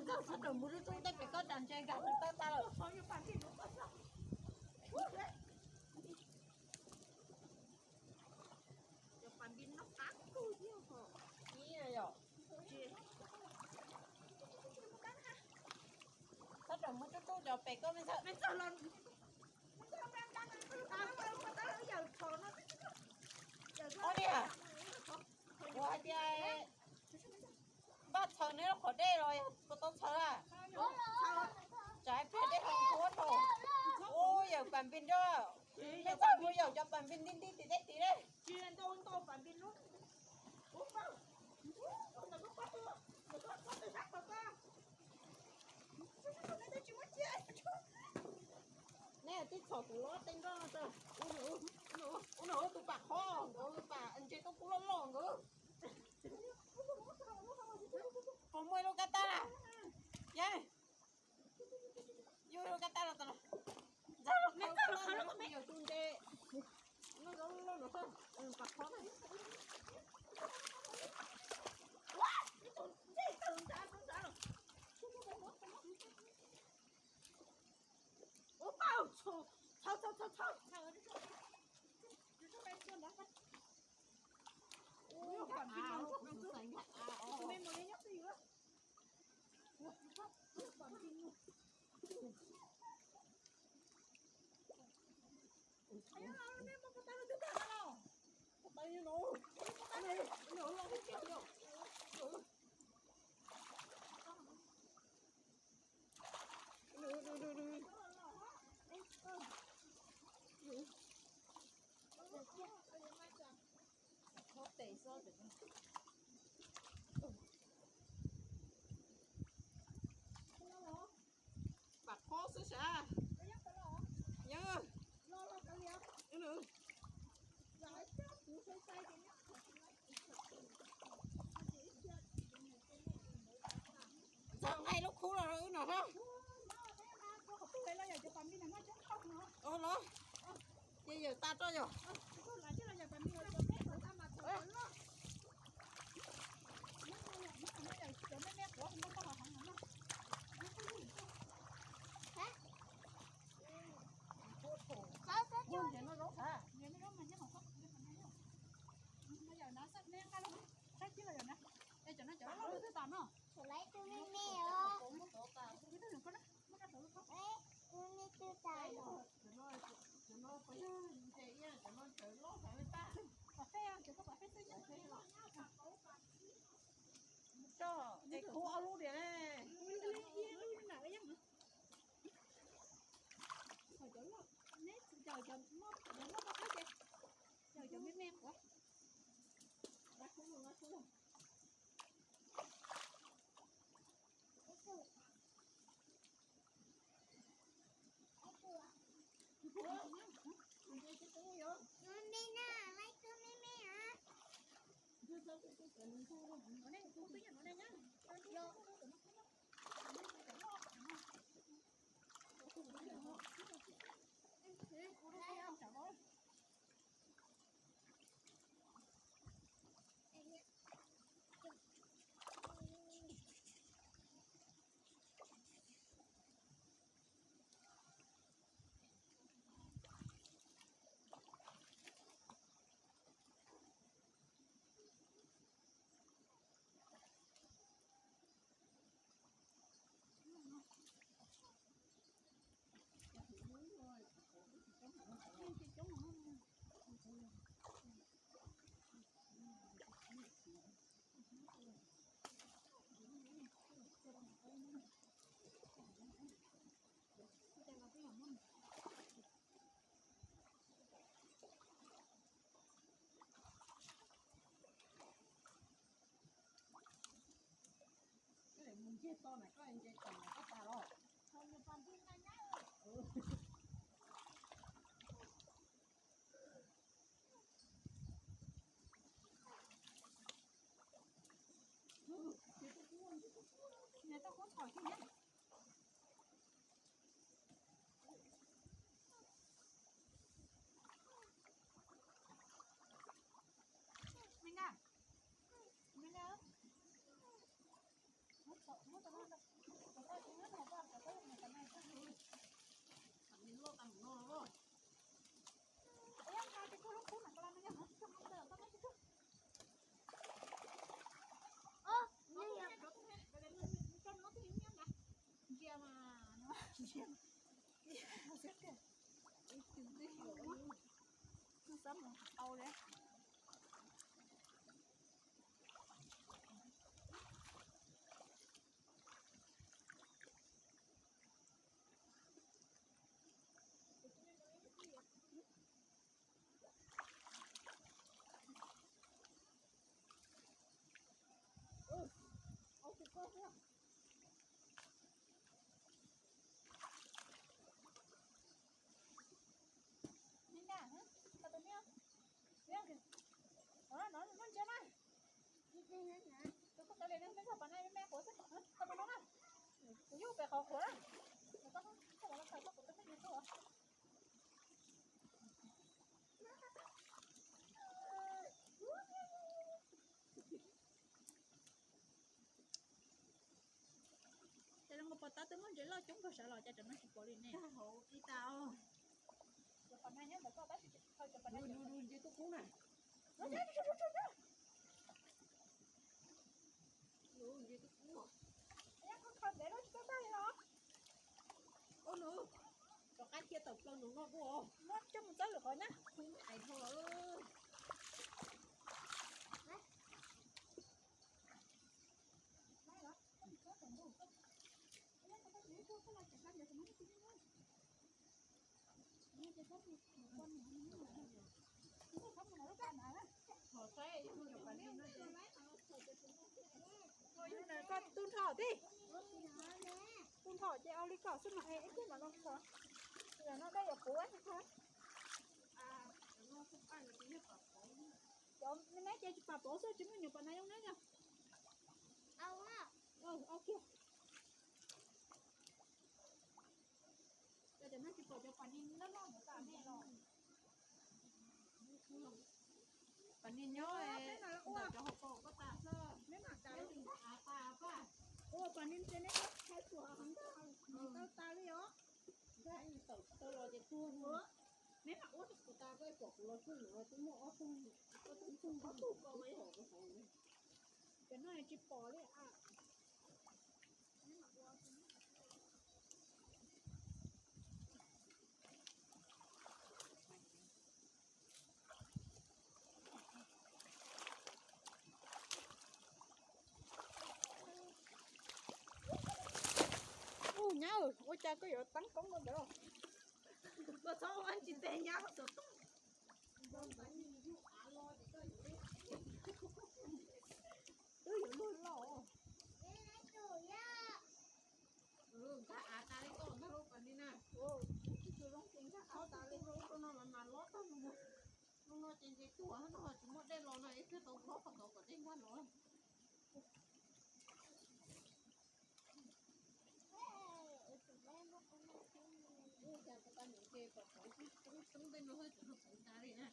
Nws txhob raws mus rub rub tej pem koj tas ntshe nkag tus tawb tag lawm. Txhob raws mus rub rub cov pem koj me ntxhais. Ua li, kuv hais tias npaj txhaws neb lub qhov dej los yog puas tau txhaws a? Tsam pliag dej ho ntxhuav rau. Ub, yawm pas npis nrog, nej txhob mus yaum cov pas npis nti nti tim dej tid ne. Nej tib txhom kuv lob tej nroj no tso. Ub, tus pam qhob nkawd, pam ntses tuaj kub loj loj nkawd. Puas muaj ib lub kab tab na? Yeej, yuj ib lub kab tab los tau. Ntxawg los, yawm tus ntses, pam qhob na. Ua, ib tug ntses tawm nrad rau nrad lawm. Ua, txhau txhau txhau txhau. Pam qhob xwb sav. Yog. Ntxawg nqa lub khub los wb no na. Ua los, ces yawm tas tso yog. Tus me me os. Tus me twg tas? Cov no ntawd loj tas li tas. Cov no pam fej xwb. Tso, ces khub ob lub diam ne. Cov me me quav. Ntsia na, tus koj kav liam ne, peb txog pas na me quav xwb, tau pas no na, kuv yug pem qhov qhuav na, kuv txoj qhov no thaij kuv tus phooj ywg tuaj. Cas zoo nkaus pos tab twb muaj ntses loj coob kawg sav los cas cov no tsis pom li ne. Hauv ib tag. Cov pas na nyob ntawm koj tab sis cov pas na, ntses tuaj kub na. Ntses tuaj kub. Kho ntev lawm tsis tau tag li no. Ua nws rov qab cia tawm plaws nws no dua. Muab coj mus txawb lwm qhov na. Ais dhau. Koj tu nrho tij, tu nrho ces ua li kom xwb mas es ib pliag mam los kho. Yam no dej yuav puv. Cov me neb ces tsis pom puv xwb, tsis muaj nyuam pas na yog neb yog. Au kiag. Cov no tsis pom cov pas ni loj loj ntawd tas nej los. Pas ni nyob ntawm cov hauv paus koj tas xwb. Neb mam tas, av tas paj. Ua pas ni ces neb thaij tuam ntag, tau tas li os. Neb mam ua kuv tas koj pom kuv los tsuj no twb muaj ob tug, ob tug tug, ob tug ko ib hom ko hauv. Cov no tsis pom li a. Ub nyab, ua cas koj yuav teeb koob rau ntawd? Koj txhob ua tsis tes nyab koj tus tub. Twb yuav luag loj. Nkag av tas li koj nkag lub pas ni na. Tus zoo ces nkag av tas li, lub no mas mas lob tag mus. Lub no ces nce tuaj no tsis muaj dej los no ib pliag tau hlob qhov tod kom dej nkag los. Ua cas puas tas mus ces kom tau tub tub tej no xwb tseem tau txawv tas li na.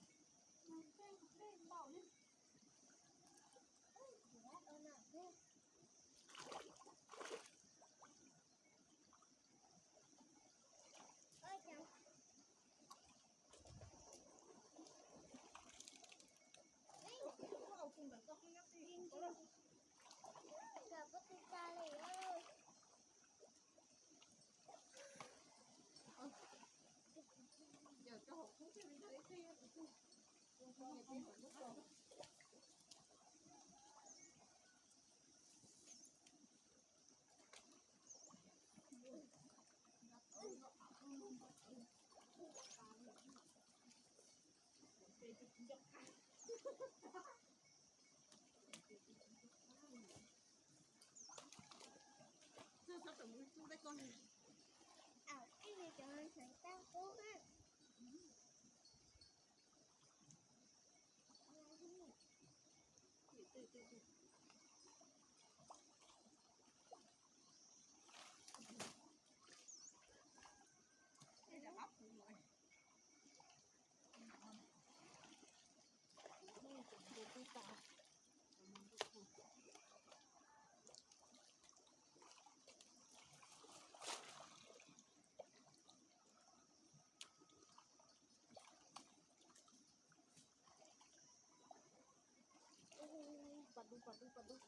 Pas dub, pas dub, pas dub.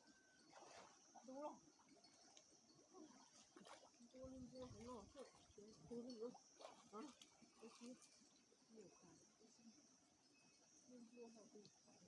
Pas dub los. Npua li npua hauv no xwb, twg li. Npua hauv. Twb los txog pem no, twb los txog pem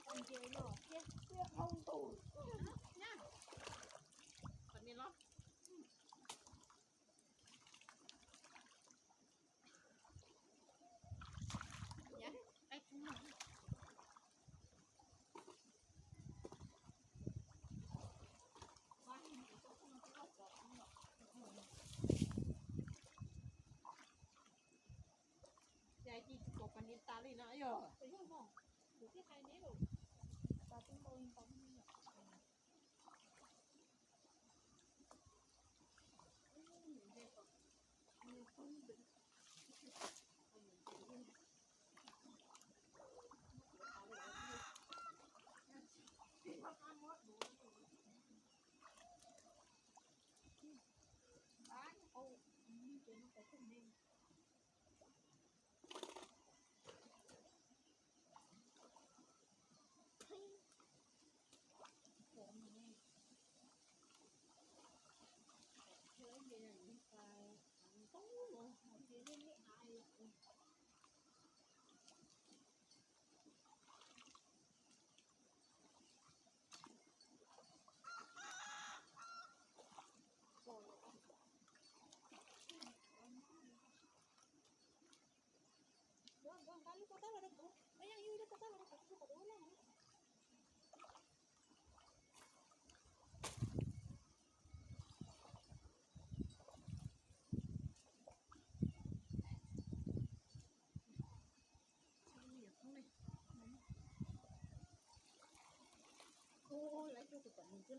plawv tau nce no thiab. Qhov niag los. Ces tsis pom pas niag tas li no yog.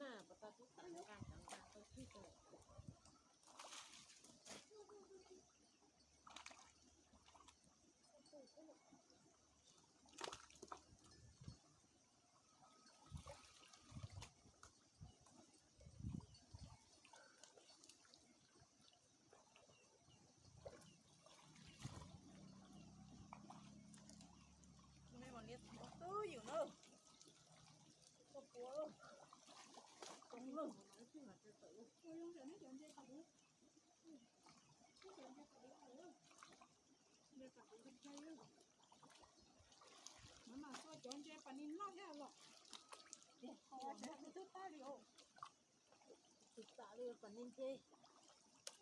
na, puas tau tub tag nqa cov nqa tau khwb rau. Tus me mam liab twb ywm na. Koj puav lauj. Koj lauj. Nws mas xua cov ntses pas nis noj thiab los. Twb tag li os. Tus tam li pas nis ntses,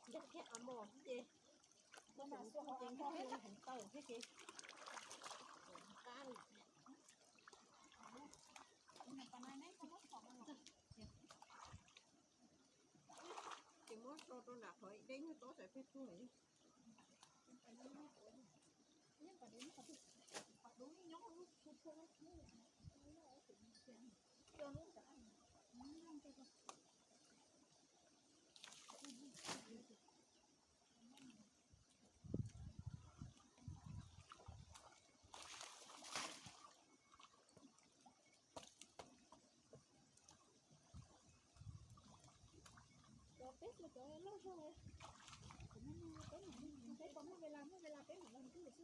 ntses thiab a mos ces, mas xua ces nkag li heev tawm thiab ces, qab li. Ces muab tso rau nram qhov deb nyuag tob tsam pheej tuag li. Cov peb cov loj zog, peb muab ve las, muab ve las peb mam los xwb.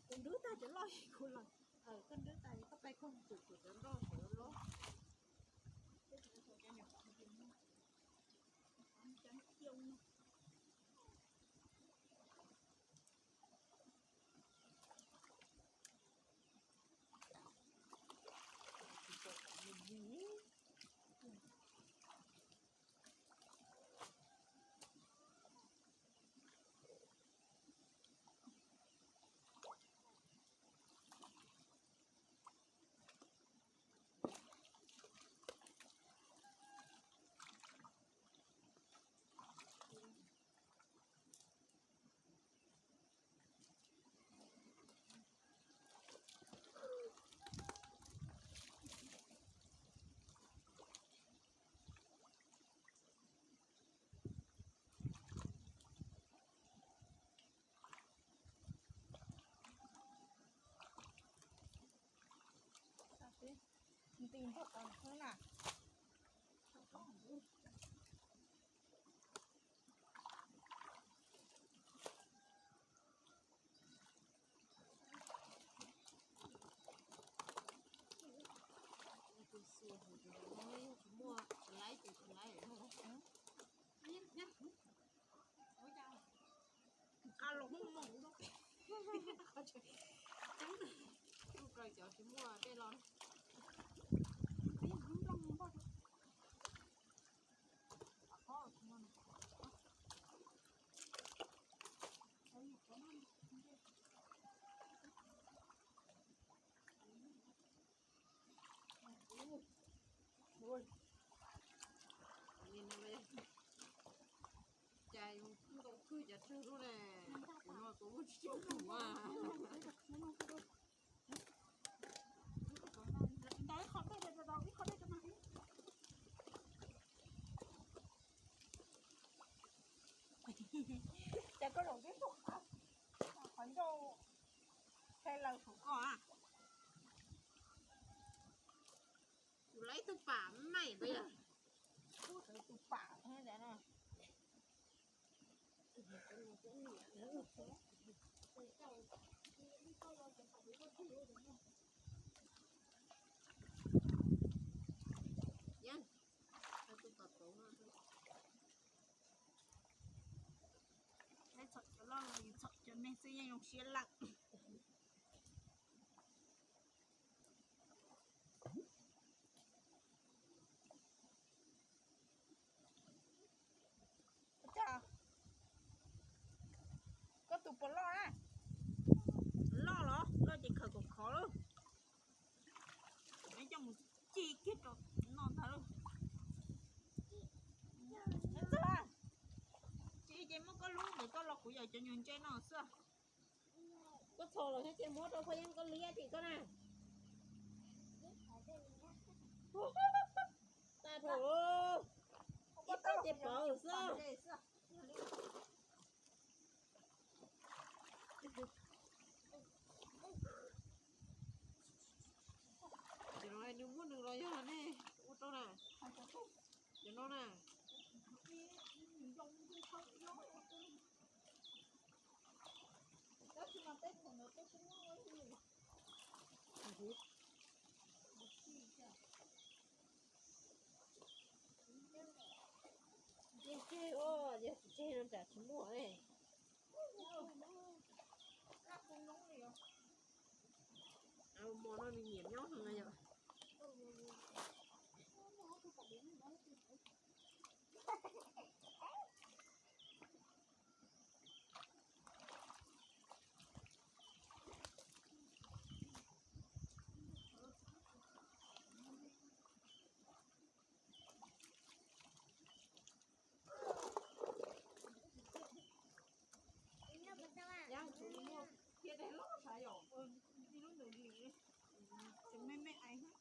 Kuv nrub tag cov loj kuv los, koj nrub tag koj pab koj tus cov nroj cov loj. Nti npog qos na. Tsis muaj, tsis laib ces tsis laib. Nqa los muaj mus, cov tsis muaj dej los. Cas nkaus khwb cov tsawg lub ne, kuv no kuv muaj tsis tau tus a. Ces koj zaum tib tug qhov ncauj hle laws saum koj a. Kuv laib tus pam maim pab yog. Tus pam no. Yeej, tus tom tauv no. Laib txhom cov loj los yus txhom cov me xwb yeej zoo siab lawm. Cas koj tus puas loj na? Loj los loj ces khaws kom khov lawm. Coj mus ci kiag rau no ntag. Ci ces muab koj lub ntawd koj los kuv yawm cov nyuag ntses no xwb. Koj txhos los thiab ces muab rau koj yeej koj liab tim koj na. Xwb. Cov no nws muab nws los yog nej ua rau na. Cov no na. Tseg, yog tsis tseg no tsam tsis muaj ne. Mos no nws nyiam nyob heev na yom. Nyab, kuv muaj thiab, dej loj sav yom, ib lub ntawd li, tseem me me ais.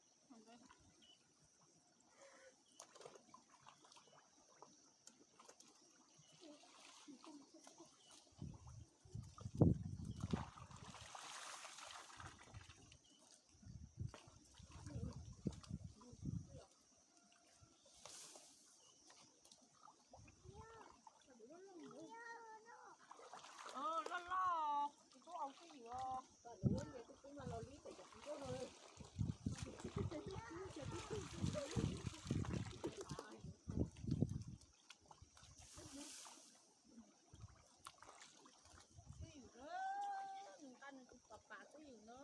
Loj loj, kuv twb au twj ywm os. Twj ywm, nws nqa nws tus pam pam twj ywm no.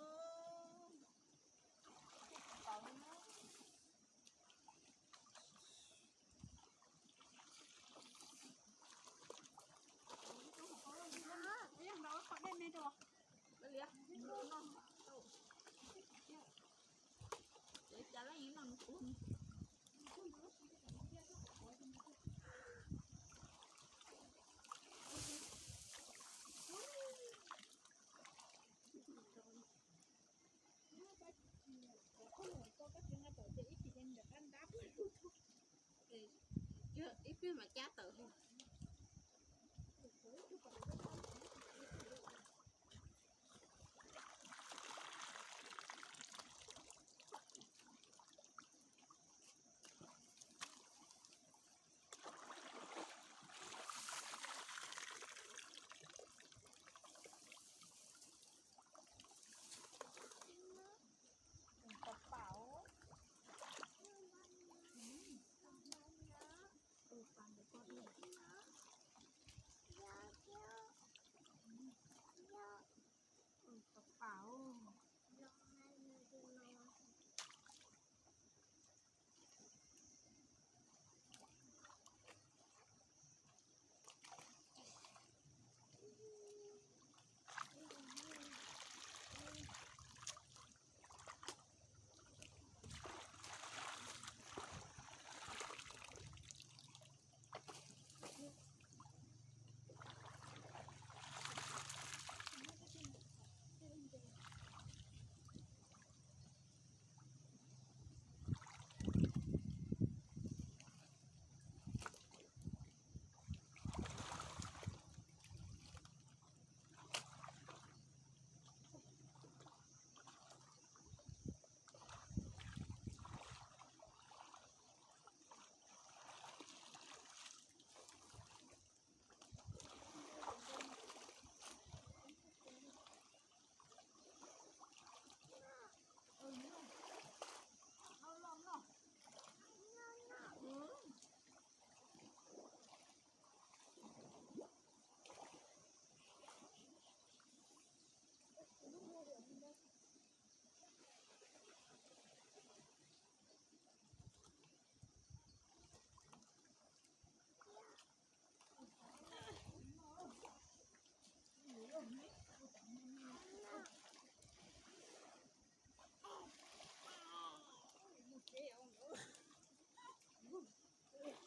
Ib pliag mam cab tawm.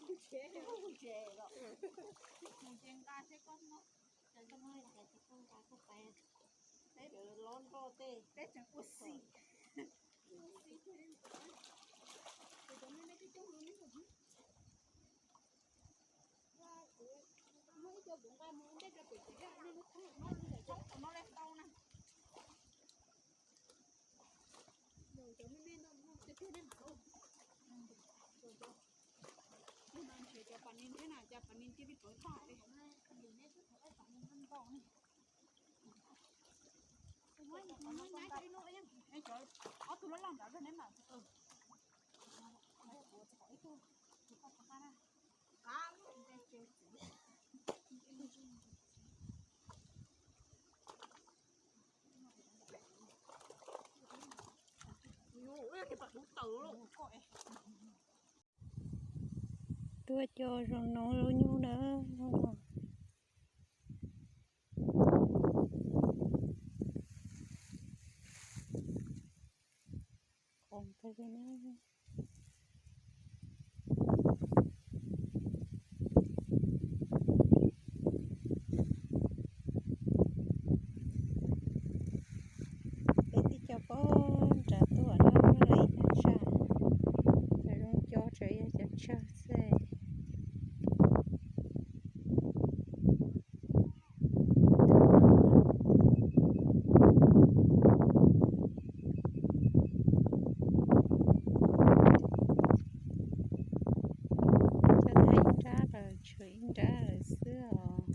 Mus ces nqa seb koj noj. Peb tseem ua si. Ua si. Tes cov me me coob coob no. Tuaj coj zoo no lub nyuj na, no. Qos tag li na. Peb twb coj pab nram tuaj na, lawv ib tag tsam, cov zoo cov tseem yog cov tsawg xwb. Coj tag ib nrab los tshuav ib nrab lawm xwb os.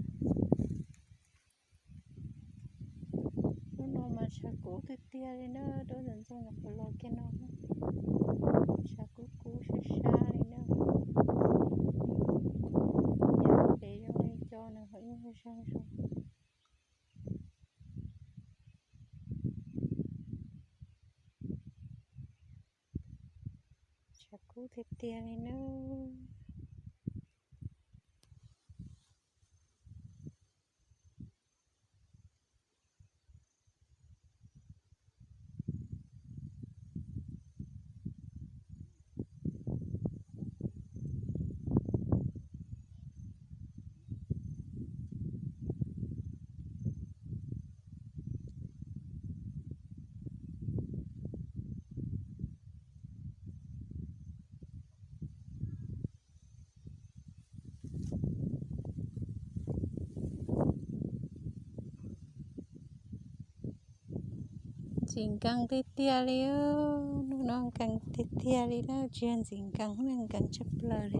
Lub no mas tshav kub tiag tiag li na, dub ntxoov ntxoo nyuam qhuav los kiag no, tshav kub kub sab sab li na. Yog pem zoo li cov nws ho ib nyuag zeeg zoo. Tshav kub tiag tiag li na. Ntxim nkees tiag tiag li, hnub no nkees tiag tiag li na, tsis yog ntxim nkees, nkees tshaj plaws li.